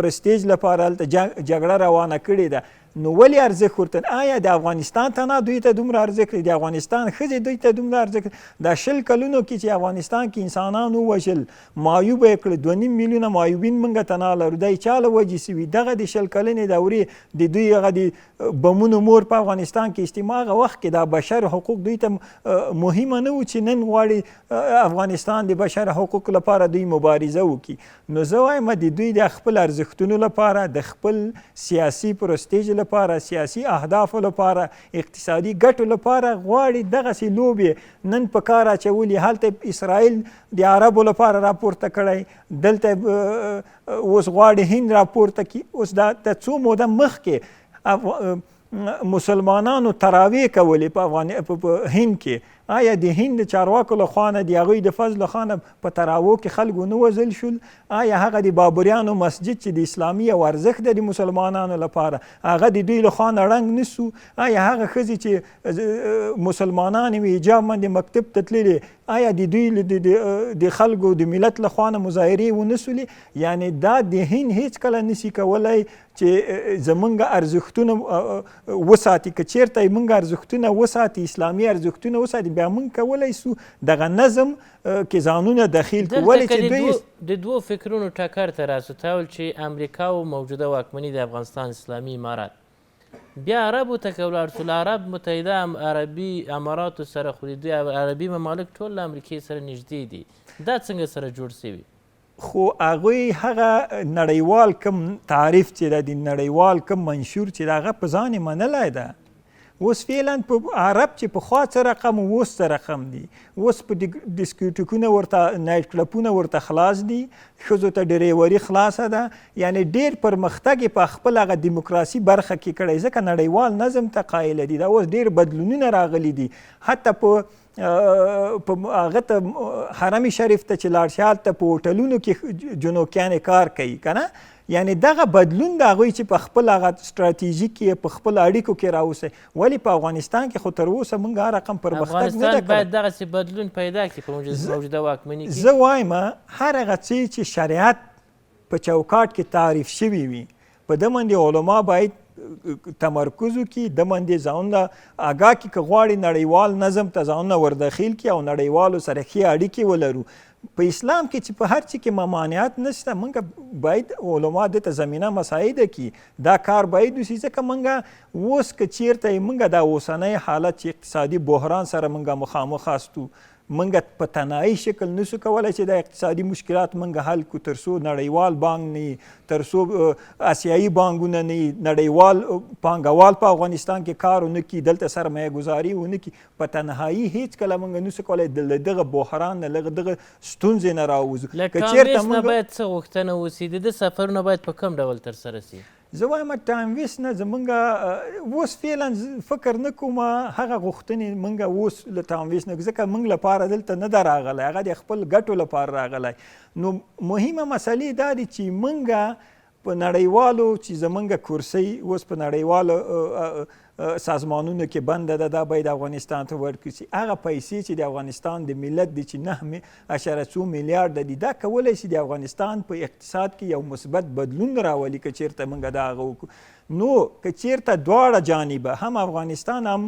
پرستیج لپاره هلته جګړه روانه کړې ده. نو ولې ارزښت ورته؟ آیا د افغانستان تنها دوی ته دومره ارزښت لري؟ د افغانستان ښځې دوی ته دومره ارزښت لري؟ دا 20 کلونو کې چې افغانستان کې انسانان ووژل، معیوب یې کړل، 2.5 میلیونه معیوبین موږ تنها لرو، دا یې چا له وجې سوي؟ دغه د 20 کلنې دورې د دوی هغه د بمونو مور په افغانستان کې استعمال، هغه وخت کې دا بشر حقوق دوی ته مهمه نه و چې نن غواړي افغانستان د بشر حقوق لپاره دوی مبارزه وکړي. نو زه وایم د دوی د خپل ارزښتونو لپاره، د خپل سیاسي پرستیژ لپاره، سیاسي اهدافو لپاره، اقتصادي ګټو لپاره غواړي دغسې لوبې نن په کار اچولي. هلته اسرائیل د عربو لپاره راپورته کړی، دلته اوس غواړي هند راپورته کړي. اوس دا د څو موده مخکې مسلمانانو تراویح کولې په هند کې. آیا د هند د چارواکو له خوا نه، د هغوی د فضل له خوا نه په تراوو کې خلک ونه وژل شول؟ آیا هغه د بابریانو مسجد چې د اسلامي یو ارزښت دی د مسلمانانو لپاره، هغه د دوی له خوا نه ړنګ نه سو؟ آیا هغه ښځې چې مسلمانانې وې حجاب باندې مکتب ته تللې، آیا د دوی د خلکو د ملت له خوا نه مظاهرې ونه سولې؟ یعنې دا د هند هیڅکله نسي کولی چې زمونږ ارزښتونه وساتي. که چیرته یې مونږ ارزښتونه وساتي، اسلامي ارزښتونه وساتي، بیا مونږ کولی سو دغه نظم کې ځانونه دخیل کړو. دلته ولې که چې دوی د دوو فکرونو ټکر ته راسو، تا ویل چې امریکا او موجوده واکمني د افغانستان اسلامي امارت، بیا عربو ته که ولاړ سو، له عرب متحده عربي اماراتو سره خو د دوی عربي ممالک ټول له امریکې سره نږدې دي، دا څنګه سره جوړ سوي؟ خو هغوی هغه نړیوال کوم تعریف چې ده، د نړیوال کوم منشور چې ده، هغه په ځان یې منلی ده. اوس فعلا په عرب چې پخوا څه رقم و، اوس څه رقم دي. اوس په ډیسکوټیکونه ورته، نایټ کلپونه ورته خلاص دي، ښځو ته ډریوري خلاصه ده، یعنې ډیر پرمختګ یې په خپل هغه دیموکراسي برخه کې کړی، ځکه نړیوال نظم ته قایل دي. دا اوس ډیر بدلونونه راغلي دي، حتی په په هغه ته حرم شریف ته چې لاړ شي، هلته په هوټلونو کې جنوکیانې کار کوي که نه. یعنې دغه بدلون د هغوی چې په خپل هغه ستراتیژي کې په خپل اړیکو کې راوسي، ولې په افغانستان کې خو تر اوسه موږ هغه رقم پرمختګ نه ده افغانستان کړی. باید دغسې بدلون پیدا کړي په موجوده واکمني کې. زه وایم هر هغه څه چې شریعت په چوکاټ کې تعریف شوي وي، په ده باندې علما باید تمرکز وکړي، ده باندې ځانونه اګاه کړي، که غواړي نړیوال نظم ته ځانونه وردخیل کړي او نړیوالو سره ښې اړیکې ولرو. په اسلام کې چې په هر څه کې ممانعت نشته، موږ باید علما ده ته زمینه مساعده کړي، دا کار باید وشي. ځکه موږ اوس که چیرته یې موږ دا اوسنی حالت چې اقتصادي بحران سره موږ مخامخ استو، موږ په تنهایی شکل نشو کولای چې دا اقتصادي مشکلات موږ حل کړو، تر څو نړیوال بانک نه وي، تر څو اسیایي بانکونه نه وي، نړیوال پانګوال په افغانستان کې کار ونه کړي، دلته سرمایه ګذاري ونه کړي. په تنهایی هیڅکله موږ نشو کولای له دغه بحران نه، له دغه ستونزې نه راووځو. له که چېرته ټام ویس نه موږ باید څه غوښتنه وسي؟ د ده سفرونه باید په کوم ډول ترسره سي؟ زه وایم ټایم ویس نه زمونږ اوس فعلا فکر نه کوم هغه غوښتنې مونږ اوس له ټایم ویس نه، ځکه مونږ لپاره دلته نه ده راغلی، هغه د خپل ګټو لپاره راغلی. نو مهمه مسئلې دا دي چې مونږ په نړیوالو چې زمونږ کرسۍ اوس په نړیوالو سازمانونو کې بنده ده، دا باید افغانستان ته ورکړي شي. هغه پیسې چې د افغانستان د ملت دي چې 9.څو میلیارډه دي، دا کولی شي د افغانستان په اقتصاد کې یو مثبت بدلون راولي که چېرته موږ دا هغه وکړو. نو که چېرته دواړه جانبه هم افغانستان هم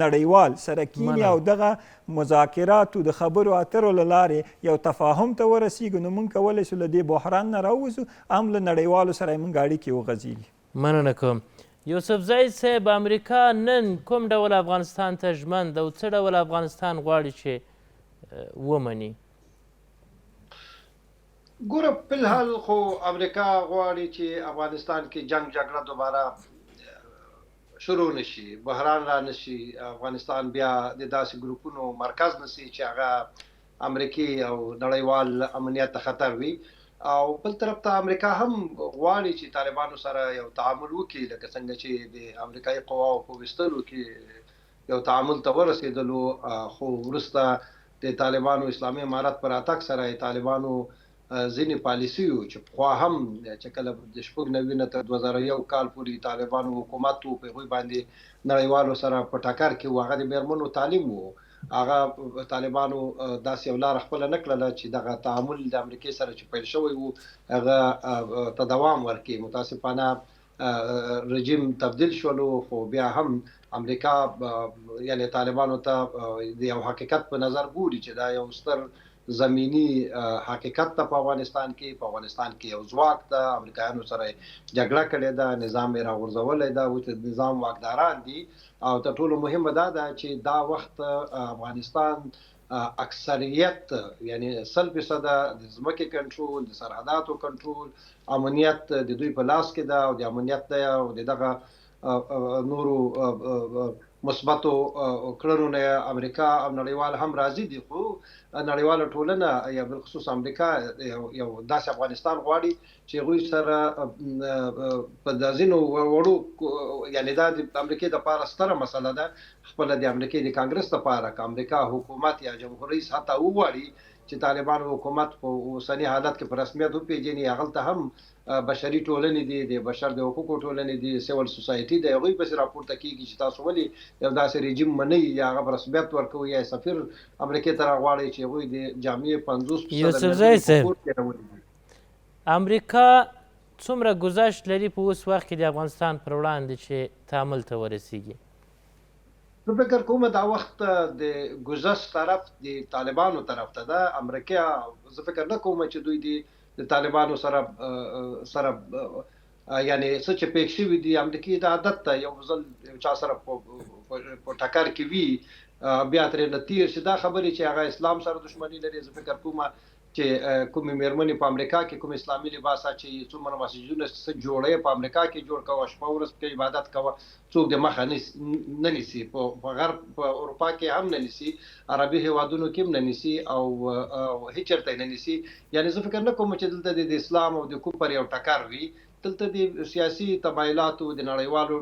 نړیوال سره کیني او دغه مذاکراتو د خبرو اترو له لارې یو تفاهم ته ورسیږو، نو موږ کولی شو له دې بحران نه راووځو، هم له نړیوالو سره موږ اړیکې وغځېږي. مننه کوم. یوسفزی صاحب، امریکا نن کوم ډول افغانستان ته ژمن ده او څه ډول افغانستان غواړي چې ومني؟ ګوره، په الحال خو امریکا غواړي چې افغانستان کې جنگ جګړه دوباره شروع نشي، بحران را نشي، افغانستان بیا د داسې ګروپونو مرکز نشي چې هغه امریکې او نړیوال امنیت ته خطر وي. او بل طرف ته امریکا هم غواړي چې طالبانو سره یو تعامل وکړي، لکه څنګه چې د امریکایي قواو په ویستلو کې یو تعامل ته ورسېدلو، خو وروسته د طالبانو اسلامي امارت پر راتګ سره طالبانو ځینې پالیسیو چې پخوا هم چې کله د 96 نه تر 2001 کال پورې طالبانو حکومت و، په هغوی باندې نړیوالو سره په ټکر کې و، هغه د مېرمنو تعلیم و. هغه طالبانو داسې یو لاره خپله نه کړله چې دغه تعامل د امریکې سره چې پیل شوی و هغه ته دوام ورکړي. متاسفانه رژیم تبدیل شولو، خو بیا هم امریکا یعنی طالبانو ته د یو حقیقت په نظر ګوري چې دا یو ستر زمینی حقیقت ته په افغانستان کې، په افغانستان کې یو ځواک ده، امریکایانو سره جګړه کړې ده، نظام یې راغورځولی ده، اوس د نظام واکداران دي. او تر ټولو مهمه دا ده چې دا وخت افغانستان اکثریت یعنی 100% د ځمکې کنټرول، د سرحداتو کنټرول، امنیت د دوی په لاس کې ده، او د امنیت دی او د دغه نورو مثبتو کړنو نه امریکا او نړیوال هم راضي دي. خو نړیواله ټولنه یا بالخصوص امریکا یو داسې افغانستان غواړي چې هغوی سره په ځینو وړو، یعنی دا د امریکې دپاره ستره مسله ده، خپله د امریکې د کانګرس دپاره که امریکا حکومت یا جمهور رئیس حتی وغواړي چې طالبانو حکومت په اوسني حالت کې په رسمیت وپېژني، هغلته هم بشري ټولنې دي، د بشر د حقوقو ټولنې دي، سیول سوسایټي دی، هغوی پسې راپورته کېږي چې تاسو ولې یو داسې رژیم منئ یا هغه په رسمیت ورکوئ یا سفیر امریکې ته راغواړئ چې هغوی د جامعې 50% یوسفزی مېرمنې په صاحب، کور کې راولي دي. امریکا څومره ګذشت لري په اوس وخت کې د افغانستان پر وړاندې چې تعامل ته ورسیږي؟ زه فکر کوم دا وخت د ګذشت طرف د طالبانو طرف ته ده. امریکا زه فکر نه کوم چې دوی دې د طالبانو سره یعنی څه چې پېښ شوي دي، امریکې د عادت ده یو ځل یو چا سره په ټکر کې وي بیا ترې نه تېر شي. دا خبرې چې هغه اسلام سره دښمني لري، زه فکر کوم چې کومې میرمنې په امریکا کې کوم اسلامي لباس اچوي، څومره مسجدونه څه جوړوي په امریکا کې جوړ کوه، شپه ورځ پکې عبادت کوه، څوک دې مخه نه نیسي، په غرب په اروپا کې هم نه نیسي، عربي هیوادونو کې هم نه نیسي او هیچرته یې نه نیسي. یعنې زه فکر نه کوم چې دلته دې د اسلام او د کفر یو ټکر وي، دلته د سیاسي تمایلاتو، د نړیوالو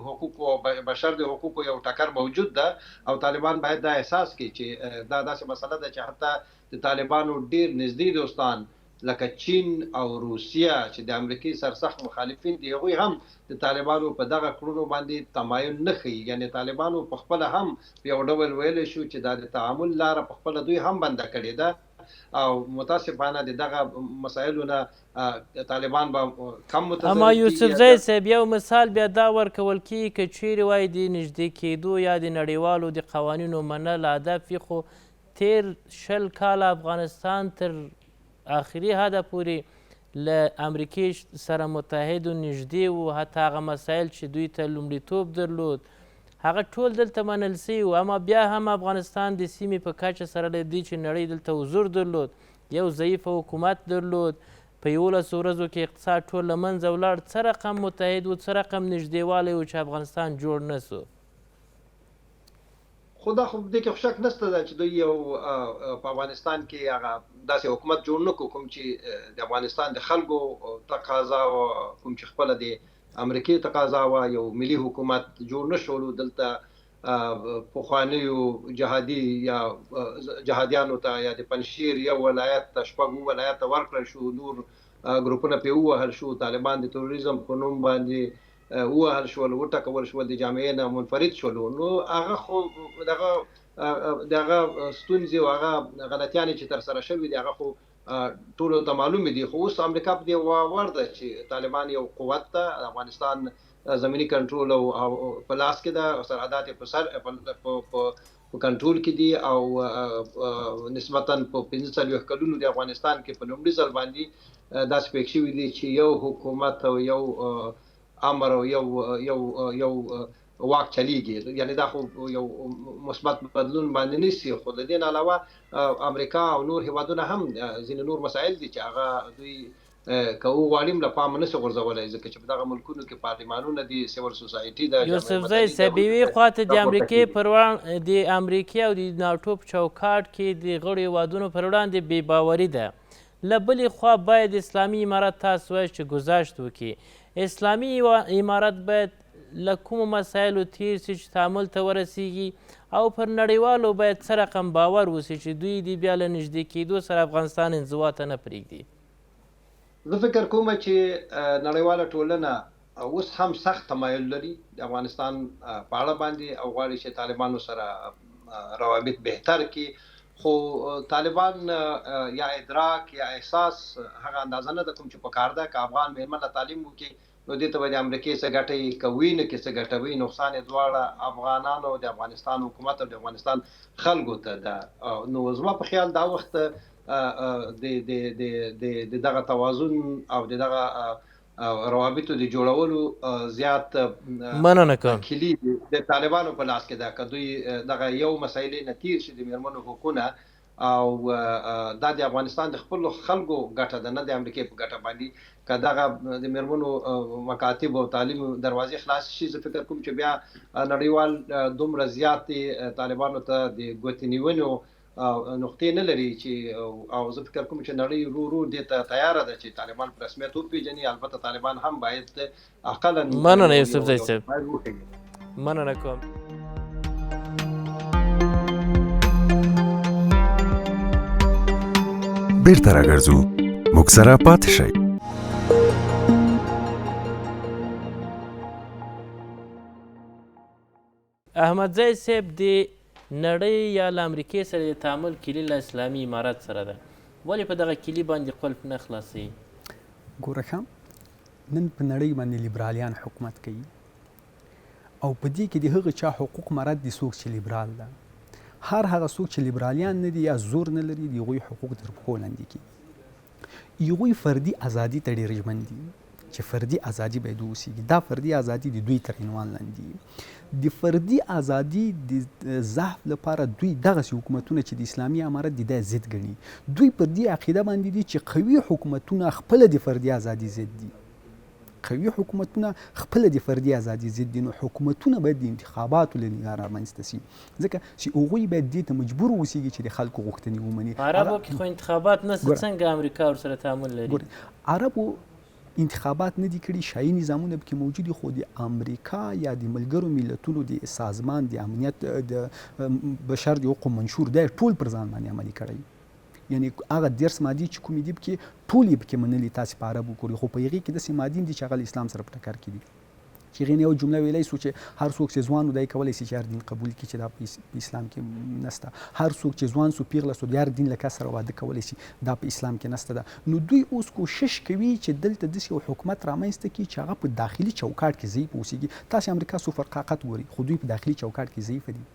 حقوقو او بشر د حقوقو یو ټکر موجود ده او طالبان باید دا احساس کړي چې دا داسې مسله ده چې حتی د طالبانو ډیر نږدې دوستان لکه چین او روسیه چې د امریکې سرسخت مخالفین دي، هغوی هم د طالبانو په دغه کړنو باندې تمایل نه ښيي. یعنې طالبانو په خپله هم په یو ډول ویلی شو چې دا د تعامل لاره په خپله دوی هم بنده کړې ده او متاسفانه د دغه مسایلو نه طالبان به کم متضرر اما کیږي. یوسفزی صاحب یو مثال بیا دا ورکول کیږي که چیرې وای د نږدې کیدو یا د نړیوالو د قوانینو منل هدف وي، خو تیر 20 کاله افغانستان تر آخري حده پورې له امریکې سره متحد و نږدې وو، حتی هغه مسایل چې دوی ته لومړیتوب درلود هغه ټول دلته منل سوي وو، اما بیا هم افغانستان د سیمې په کچه سره له دې چې نړۍ دلته حضور درلود، یو ضعیف حکومت درلود، په 11 ورځو کې اقتصاد ټول له منځه ولاړ، څه رقم متحد و، څه رقم نږدېوالی و چې افغانستان جوړ نه سو؟ خو دا خو دې کې خو شک نشته ده چې دوی یو په افغانستان کې هغه داسې حکومت جوړ نه کړو کوم چې د افغانستان د خلکو تقاضا او کوم چې خپله د امریکې تقاضا وه، یو ملي حکومت جوړ نه شولو. دلته پخوانیو جهادي یا جهادیانو ته یا د پنجشیر یو ولایت ته 6 ولایت ته ورکړل شو، نور ګروپونه پرې ووهل شو، طالبان د تروریزم په نوم باندې ووهل شول، وټکول شول، د جامعې نه منفرد شول. نو هغه خو دغه دغه ستونزې او هغه غلطیانې چې ترسره شوې دي هغه خو ټولو ته معلومې دي. خو اوس امریکا په دې باور ده چې طالبان یو قوت ده، افغانستان زمیني کنټرول او په لاس کې ده، سرحدات یې په سر په کنټرول کې دي او نسبتاً په 45 کلونو د افغانستان کې په لومړي ځل باندې داسې پېښ شوي دي چې یو حکومت او یو امر او یو یو یو واک چلیږي. یعنی دا خو یو مثبت بدلون باندې نیسي. خو د دې نه علاوه امریکا او نور هیوادونه هم ځینې نور مسایل دي چې هغه دوی که وغواړي هم له پامه نشي غورځولی، ځکه چې په دغه ملکونو کې پارلمانونه دي، سیول سوسایټي ده، یوسفزی صاحب یوې خوا ته د امریکې پر وړاندې د امریکې او د ناټو په چوکاټ کې د غړو هیوادونو پر وړاندې بې باوري ده، له بلې خوا باید اسلامي امارت تاسو وایئ چې ګذشت وکړي. اسلامي امارت باید له کومو مسایلو تیر سي چې تعامل ته ورسیږي او پر نړیوالو باید څه رقم باور وسي چې دوی دې بیا له نږدې کیدو سره افغانستان انزوا ته نه پرېږدي؟ زه فکر کوم چې نړیواله ټولنه اوس هم سخت تمایل لري د افغانستان په اړه باندې او غواړي چې طالبانو سره روابط بهتر کړي، خو طالبان یا ادراک یا احساس هغه اندازه نه ده کوم چې پکار ده. که افغان میرمنه تعلیم وکړي نو دې ته به د امریکې څه ګټه وي، که وي نه کې څه ګټه وي، نقصان یې دواړه افغانانو او د افغانستان حکومت او د افغانستان خلکو ته ده. نو زما په خیال دا وخت د دغه توازن او د دغه روابطو د جوړولو زیات مننه کوم کلي د طالبانو په لاس کې ده. که دوی دغه یو مسایلې نه تیر شي، د میرمنو حقونه او دا د افغانستان د خپلو خلکو ګټه ده، نه د امریکې په ګټه باندې. که دغه د میرمنو مکاتب او تعلیم دروازې خلاص شي، زه فکر کوم چې بیا نړیوال دومره زیات طالبانو ته د ګوتې نیونو نقطې نه لري چې او زه فکر کوم چې نړۍ ورو ورو دې ته تیاره ده چې طالبان په رسمیت وپېژني. البته طالبان هم باید اقلا مننه یوسفزی صاحب، مننه کوم. بیرته راګرځو، موږ سره پاتې شئ. احمدزی صاحب، د نړۍ یا له امریکې سره د تعامل کلي له اسلامي امارت سره ده، ولې په دغه کلي باندې قلف نه خلاصوي؟ ګوره ښه، نن په نړۍ باندې لیبرالیان حکومت کوي او په دې کې د هغه چا حقوق مرد دي څوک چې لیبرال ده. هر هغه څوک چې لیبرالیان نه دي یا زور نه لري، د هغوی حقوق تر پښو لاندې کېږي. هغوی فردي ازادي ته ډېر ژمن دي. چې فردي ازادي باید واوسیږي. دا فردي ازادي د دوی تر عنوان لاندې د فردي ازادي د ضعف لپاره دوی دغسې حکومتونه چې د اسلامي امارت دي دا ضد ګڼي. دوی پر دې عقیده باندې دي چې قوي حکومتونه خپله د فردي ازادي ضد دي. قوي حکومتونه خپله د فردي ازادي ضد دي، نو حکومتونه باید د انتخاباتو له نګاه رامنځته سي، ځکه چې هغوی باید دې ته مجبور اوسیږي چې د خلکو غوښتنې ومني. په عربو کې خو انتخابات نشته، څنګه امریکا ورسره تعامل لري؟ ګورئ، عربو انتخابات نه دي کړي، شاهي نظامونه پکې موجود دي، خو د امریکا یا د ملګرو ملتونو د سازمان د امنیت د بشر د حقوقو منشور دی ټول پر ځان باندې عملي کړی. یعنی هغه 30 مادې چې کومې دي پکې ټول یې پکې منلي. تاسې په عربو ګورئ، خو په هغې کې داسې مادې هم دي چې هغه له اسلام سره په ټکر کې دي، چې هغې نه یوه جمله ویلی سو چې هر څوک چې ځوان و دی کولی سي چې هر دین قبول کړي، چې دا په اسلام کې نسته. هر څوک چې ځوان سو پیغله سو د هر دین له کس سره واده کولی سي، دا په اسلام کې نسته ده. نو دوی اوس کوشش کوي چې دلته داسې یو حکومت رامنځته کړي چې هغه په داخلي چوکاټ کې ضعیف اوسیږي. تاسې امریکا سوپر طاقت ګورئ، خو دوی په داخلي چوکاټ کې ضعیفه دي.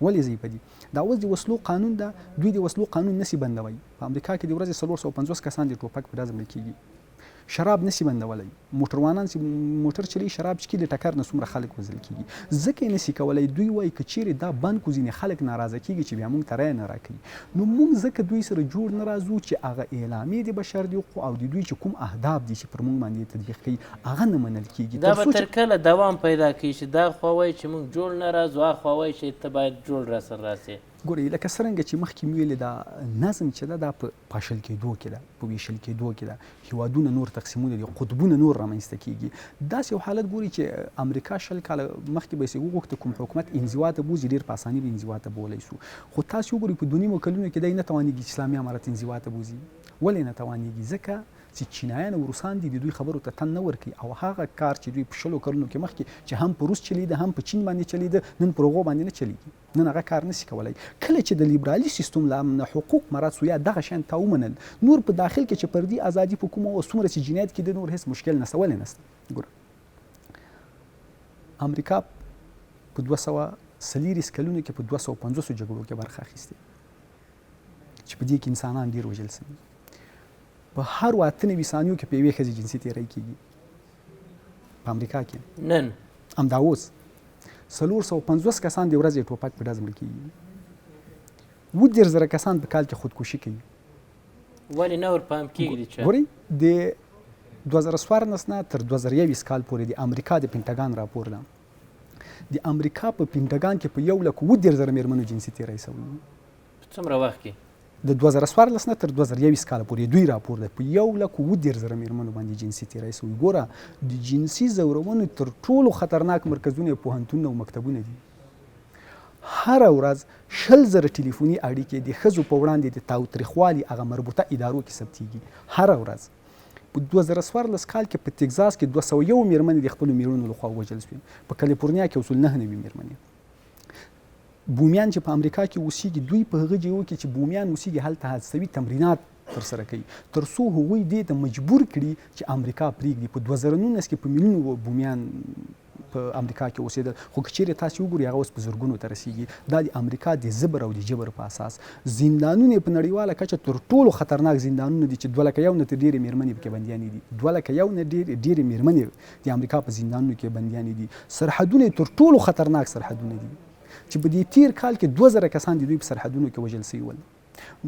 ولې ضعیفه دي؟ دا اوس د وسلو قانون ده، دوی د وسلو قانون نسی بندوي. په امریکا کې د ورځې 450 کسان د ټوپک په ډز مړه کیږي. شراب نسی بندولی، موټروانان چې موټر چلوي شراب چکي، له ټکر نه څومره خلک وژل کیږي، ځکه یې نسی کولی. دوی وایي که چیرې دا بند کو ځینې خلک ناراضه کیږي چې بیا موږ ته رایه نه راکوي، نو موږ ځکه دوی سره جوړ نه راځو چې هغه اعلامیې د بشر د حقوقو او د دوی چې کوم اهداف دي چې پر موږ باندې تطبیق کوي هغه نه منل کیږي. دا به تر کله دوام پیدا کوي چې دا خوا وایي چې موږ جوړ نه راځو، هغه خوا وایي چې ته باید جوړ راسره راسې؟ ګورئ، لکه څرنګه چې مخکې مې ویلې، دا نظم چې ده دا په پاشل کېدو کې ده، په ویشل کېدو کې ده. هیوادونه نور تقسیمونه دي، قطبونه نور رامنځته کیږي. داسې یو حالت ګوري چې امریکا 20 کاله مخکې به یې وغوښته کوم حکومت انزوا ته بوځي، ډېر په اساني به انزوا ته بولی سو. خو تاسې وګورئ په 2.5 کلونو کې دی نه توانېږي چې اسلامي امارت انزوا ته بوځي. ولې نه توانېږي؟ ځکه چې چینایان او روسان دي د دوی خبرو ته تن نه ورکوي، او هغه کار چې دوی په 20 کلونو کې مخکې چې هم په روس چلیده هم په چین باندې چلیده، نن پر هغو باندې نه چلیږي. نن هغه کار نسی کولای. کله چې د لیبرالي سیستم له امله حقوق مراد سو یا دغه شیان تا ومنل، نور په داخل کې چې پردي ازادي په کومه وه څومره چې جنایت کېده نور هیڅ مشکل نسته. ولې نسته؟ ګوره، امریکا په 240 کلونو کې په 250 جګړو کې برخه اخیستې چې په دې کې انسانان ډېر وژل سوي. په هرو 98 ثانیو کې په یوې ښځې جنسي تېری کېږي په امریکا کې نن. همدا اوس 450 کسان د ورځې ټوپک په ډز مړه کېږي. 37,000 کسان په کال کې خودکشي کوي. ولې نه ور پام کېږي د چا؟ ګورئ، د 2014 نه تر 2021 کال پورې د امریکا د پنټاګان راپور ده. د امریکا په پنټاګان کې په 1,37,000 مېرمنو جنسي تېری سوی. په څومره وخت کې؟ د 2014 نه تر 2021 کال پورې دوی راپور دی په 1,37,000 مېرمنو باندې جنسي تېری سوی. ګوره، د جنسي ځورونې تر ټولو خطرناک مرکزونه پوهنتونونه او مکتبونه دي. هره ورځ 20,000 ټلیفوني اړیکې د ښځو په وړاندې د تاوتریخوالي هغه مربوطه ادارو کې ثبتیږي هره ورځ. په 2014 کال کې په تګزاس کې 201 مېرمنې د خپلو مېړونو لخوا ووژل شوې، په کالیفورنیا کې 199 مېرمنې. بومیان چې په امریکا کې اوسیږي، دوی په هغه ځایو کې چې بومیان اوسیږي هلته حادثوي تمرینات ترسره کوي تر څو هغوی دې ته مجبور کړي چې امریکا پرېږدي. په 2019 کې په میلیونو بومیان په امریکا کې اوسېدل، خو که چیرې تاسې وګورئ هغه اوس په زرګونو ته رسیږي. دا د امریکا د زبر او د جبر په اساس. زندانونه په نړیواله کچه تر ټولو خطرناک زندانونه دي چې 2,01,000 نه تر ډېرې مېرمنې پکې بندیانې دي. 2,01,000 نه ډېرې مېرمنې د امریکا په زندانونو کې بندیانې دي. سرحدونه یې تر ټولو خطرناک سرحدونه دي چې په دې تیر کال کې 2000 کسان د دوی په سرحدونو کې وژل سوي ول.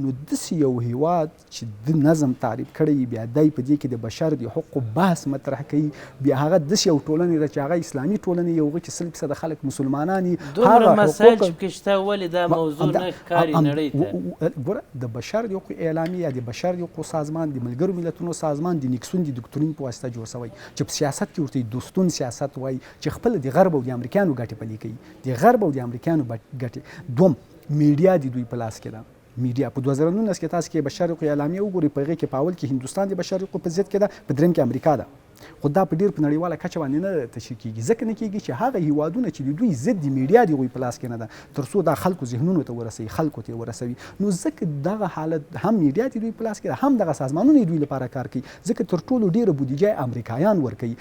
نو داسې یو هیواد چې د نظم تعریف کړی، بیا دی په دې کې د بشر د حقوقو بحث مطرح کوي، بیا هغه داسې یو ټولنې ده چې هغه اسلامي ټولنې یو هغه چې 100% خلک مسلمانان دي، دومره مسایل چې پکې شته، ولې دا موضوع نه ښکاري نړۍ ته؟ ګوره، د بشر د حقوقو اعلامیه یا د بشر د حقوقو سازمان، د ملګرو ملتونو سازمان د نیکسون د دکترین په واسطه جوړ شوی چې په سیاست کې ورته دوستون سیاست وایي چې خپله د غرب او د امریکایانو ګټې پلي کوي، د غرب او د امریکایانو ګټې. دوم، میډیا د دوی په لاس کې ده. میډیا په 2019 کې تاسو کې بشر حقوق اعلامیه وګورئ، په هغې کې په اول کې هندوستان د بشر حقوقو په ضد کې ده، په دریم کې امریکا ده. خو دا په ډېر په نړیواله کچه باندې نه تشریح کیږي، ځکه نه کیږي چې هغه هیوادونه چې د دوی ضد دي میډیا د هغوی په لاس کې نه ده تر څو دا خلکو ذهنونو ته ورسوي، خلکو ته یې ورسوي. نو ځکه دغه حالت هم میډیا د دوی په لاس کې ده، هم دغه سازمانونه یې دوی لپاره کار کوي، ځکه تر ټولو ډېره بودیجه یې امریکایان ورکوي.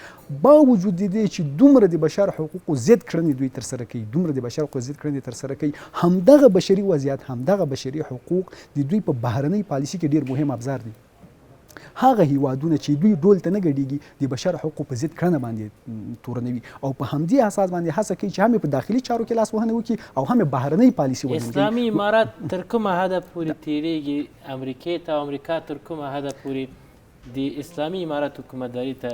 باوجود د دې چې دومره د بشر حقوقو ضد کړنې دوی ترسره کوي، دومره د بشر حقوقو ضد کړنې ترسره کوي، همدغه بشري وضعیت، همدغه بشري حقوق د دوی په بهرنۍ پالیسي کې ډېر مهم ابزار دي. هغه هیوادونه چې دوی ډول ته نه ګډیږي د بشر حقوقو په ضد کړنه باندې تورنوي او په همدې اساس باندې هڅه کوي چې هم په داخلي چارو کې لاسوهنه وکړي او هم بهرنۍ پالیسي وننګوي. اسلامي امارت تر کومه حده پورې تیریږي امریکې ته او امریکا تر کومه حده پورې د اسلامي امارت حکومتداري ته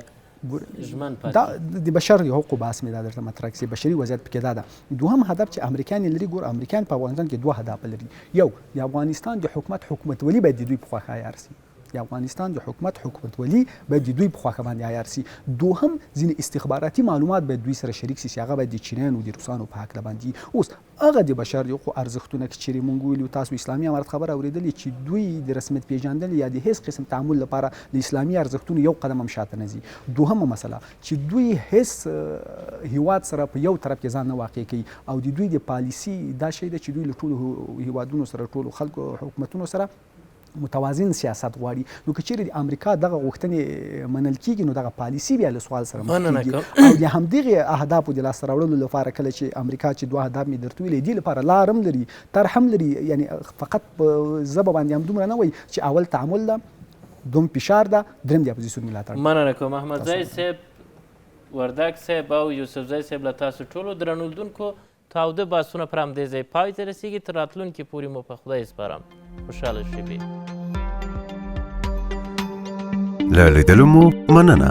ژمن پاتې دا د بشر د حقوقو بحث مې دا درته مطرح کړ چې بشري وضعیت پکې دا ده. دوهم هدف چې امریکایان یې لري، ګوره امریکایان په افغانستان کې دوه هدف لري. یو د افغانستان د حکومت حکومتولي باید د دوی په خوښه عیار سي، د افغانستان د حکومت حکومتولي باید د دوی په خوښه باندې عیار سي. دوهم ځینې استخباراتي معلومات باید دوی سره شریک سي چې هغه باید د چینایانو د روسانو په هکله باندې. اوس هغه د بشر د حقوقو ارزښتونه که چیرې مونږ ویلو تاسو اسلامي امارت خبره اورېدلې چې دوی د رسمیت پېژندنې یا د هیڅ قسم تعامل لپاره له اسلامي ارزښتونو یو قدم هم شاته نه ځي. دوهمه مسله چې دوی هیڅ هیواد سره په یو طرف کې ځان نه واقع کوي او د دوی د پالیسي دا شی ده چې دوی له ټولو هیوادونو سره ټولو خلکو حکومتونو سره متوازن سیاست غواړي. نو که چیرې د امریکا دغه غوښتنې منل کیږي نو دغه پالیسي بیا له سوال سره مخ کیږي او د همدغې اهدافو د لاسته راوړلو لپاره کله چې امریکا چې دوه اهداف مې درته ویلي دې لپاره لار هم لري، طرح هم لري، یعنی فقط په ژبه باندې هم دومره نه وایي چې اول تعامل ده، دوم فشار ده، دریم د اپوزیسیون ملاتړ. مننه کوم احمدزی صاحب، وردګ صاحب او یوسفزی صاحب له تاسو ټولو درنو لیدونکو تاوده بحثونه پر همدې ځای پای ته رسیږي. تر راتلونکي پورې مو په خدای سپارم. خوشحاله شېبې. له لیدلو مو مننه.